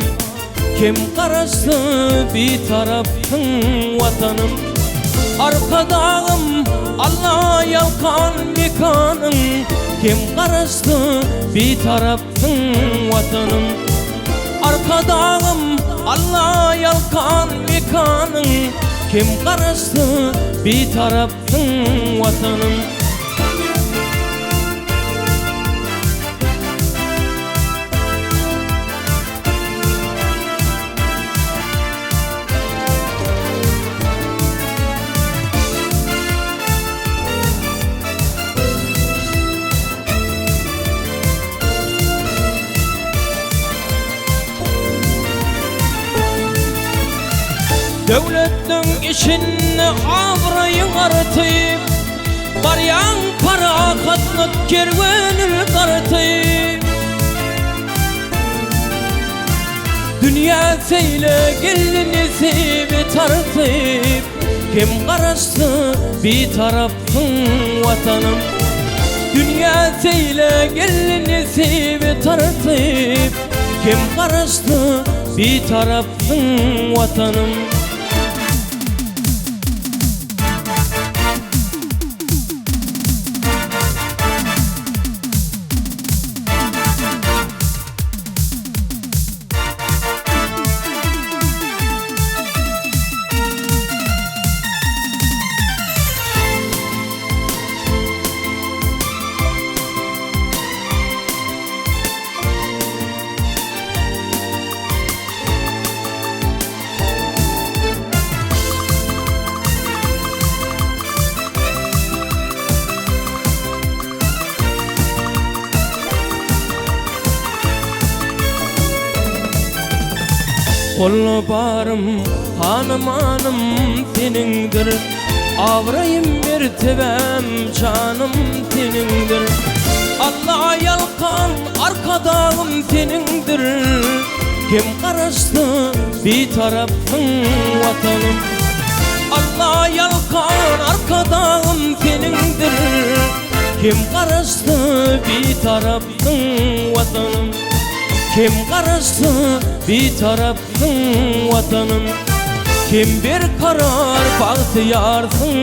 Kem garaşsyz Bitarapsyň Watanym. Arkadagym Alla ýalkan mekanyň, Kem garaşsyz Bitarapsyň Watanym. Arkadagym Alla ýalkan mekanyň, Kem garaşsyz Bitarapsyň Watanym. Döwletliň içinde abraýyň artyp, Barýaň parahatlyk kerwenin dartyp. Dünýä seýle geldi nesibi tartyp, Kim garaşsa Bitarapsyň Watanym. Dünýä seýle geldi nesibi tartyp, Kim garaşsa Bitarapsyň Watanym. Golda barym, hanymanym seniňdir, Abraýym, mertebäm, janym seniňdir. Alla ýalkan, Arkadagym seniňdir, Hem Garaşsyz, Bitarapsyň Watanym. Alla ýalkan, Arkadagym seniňdir, Hem Garaşsyz, Bitarapsyň Watanym. Hem Garaşsyz, Bitarapsyň Watanym. Hem berkarar, bagtyýarsyň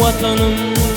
Watanym.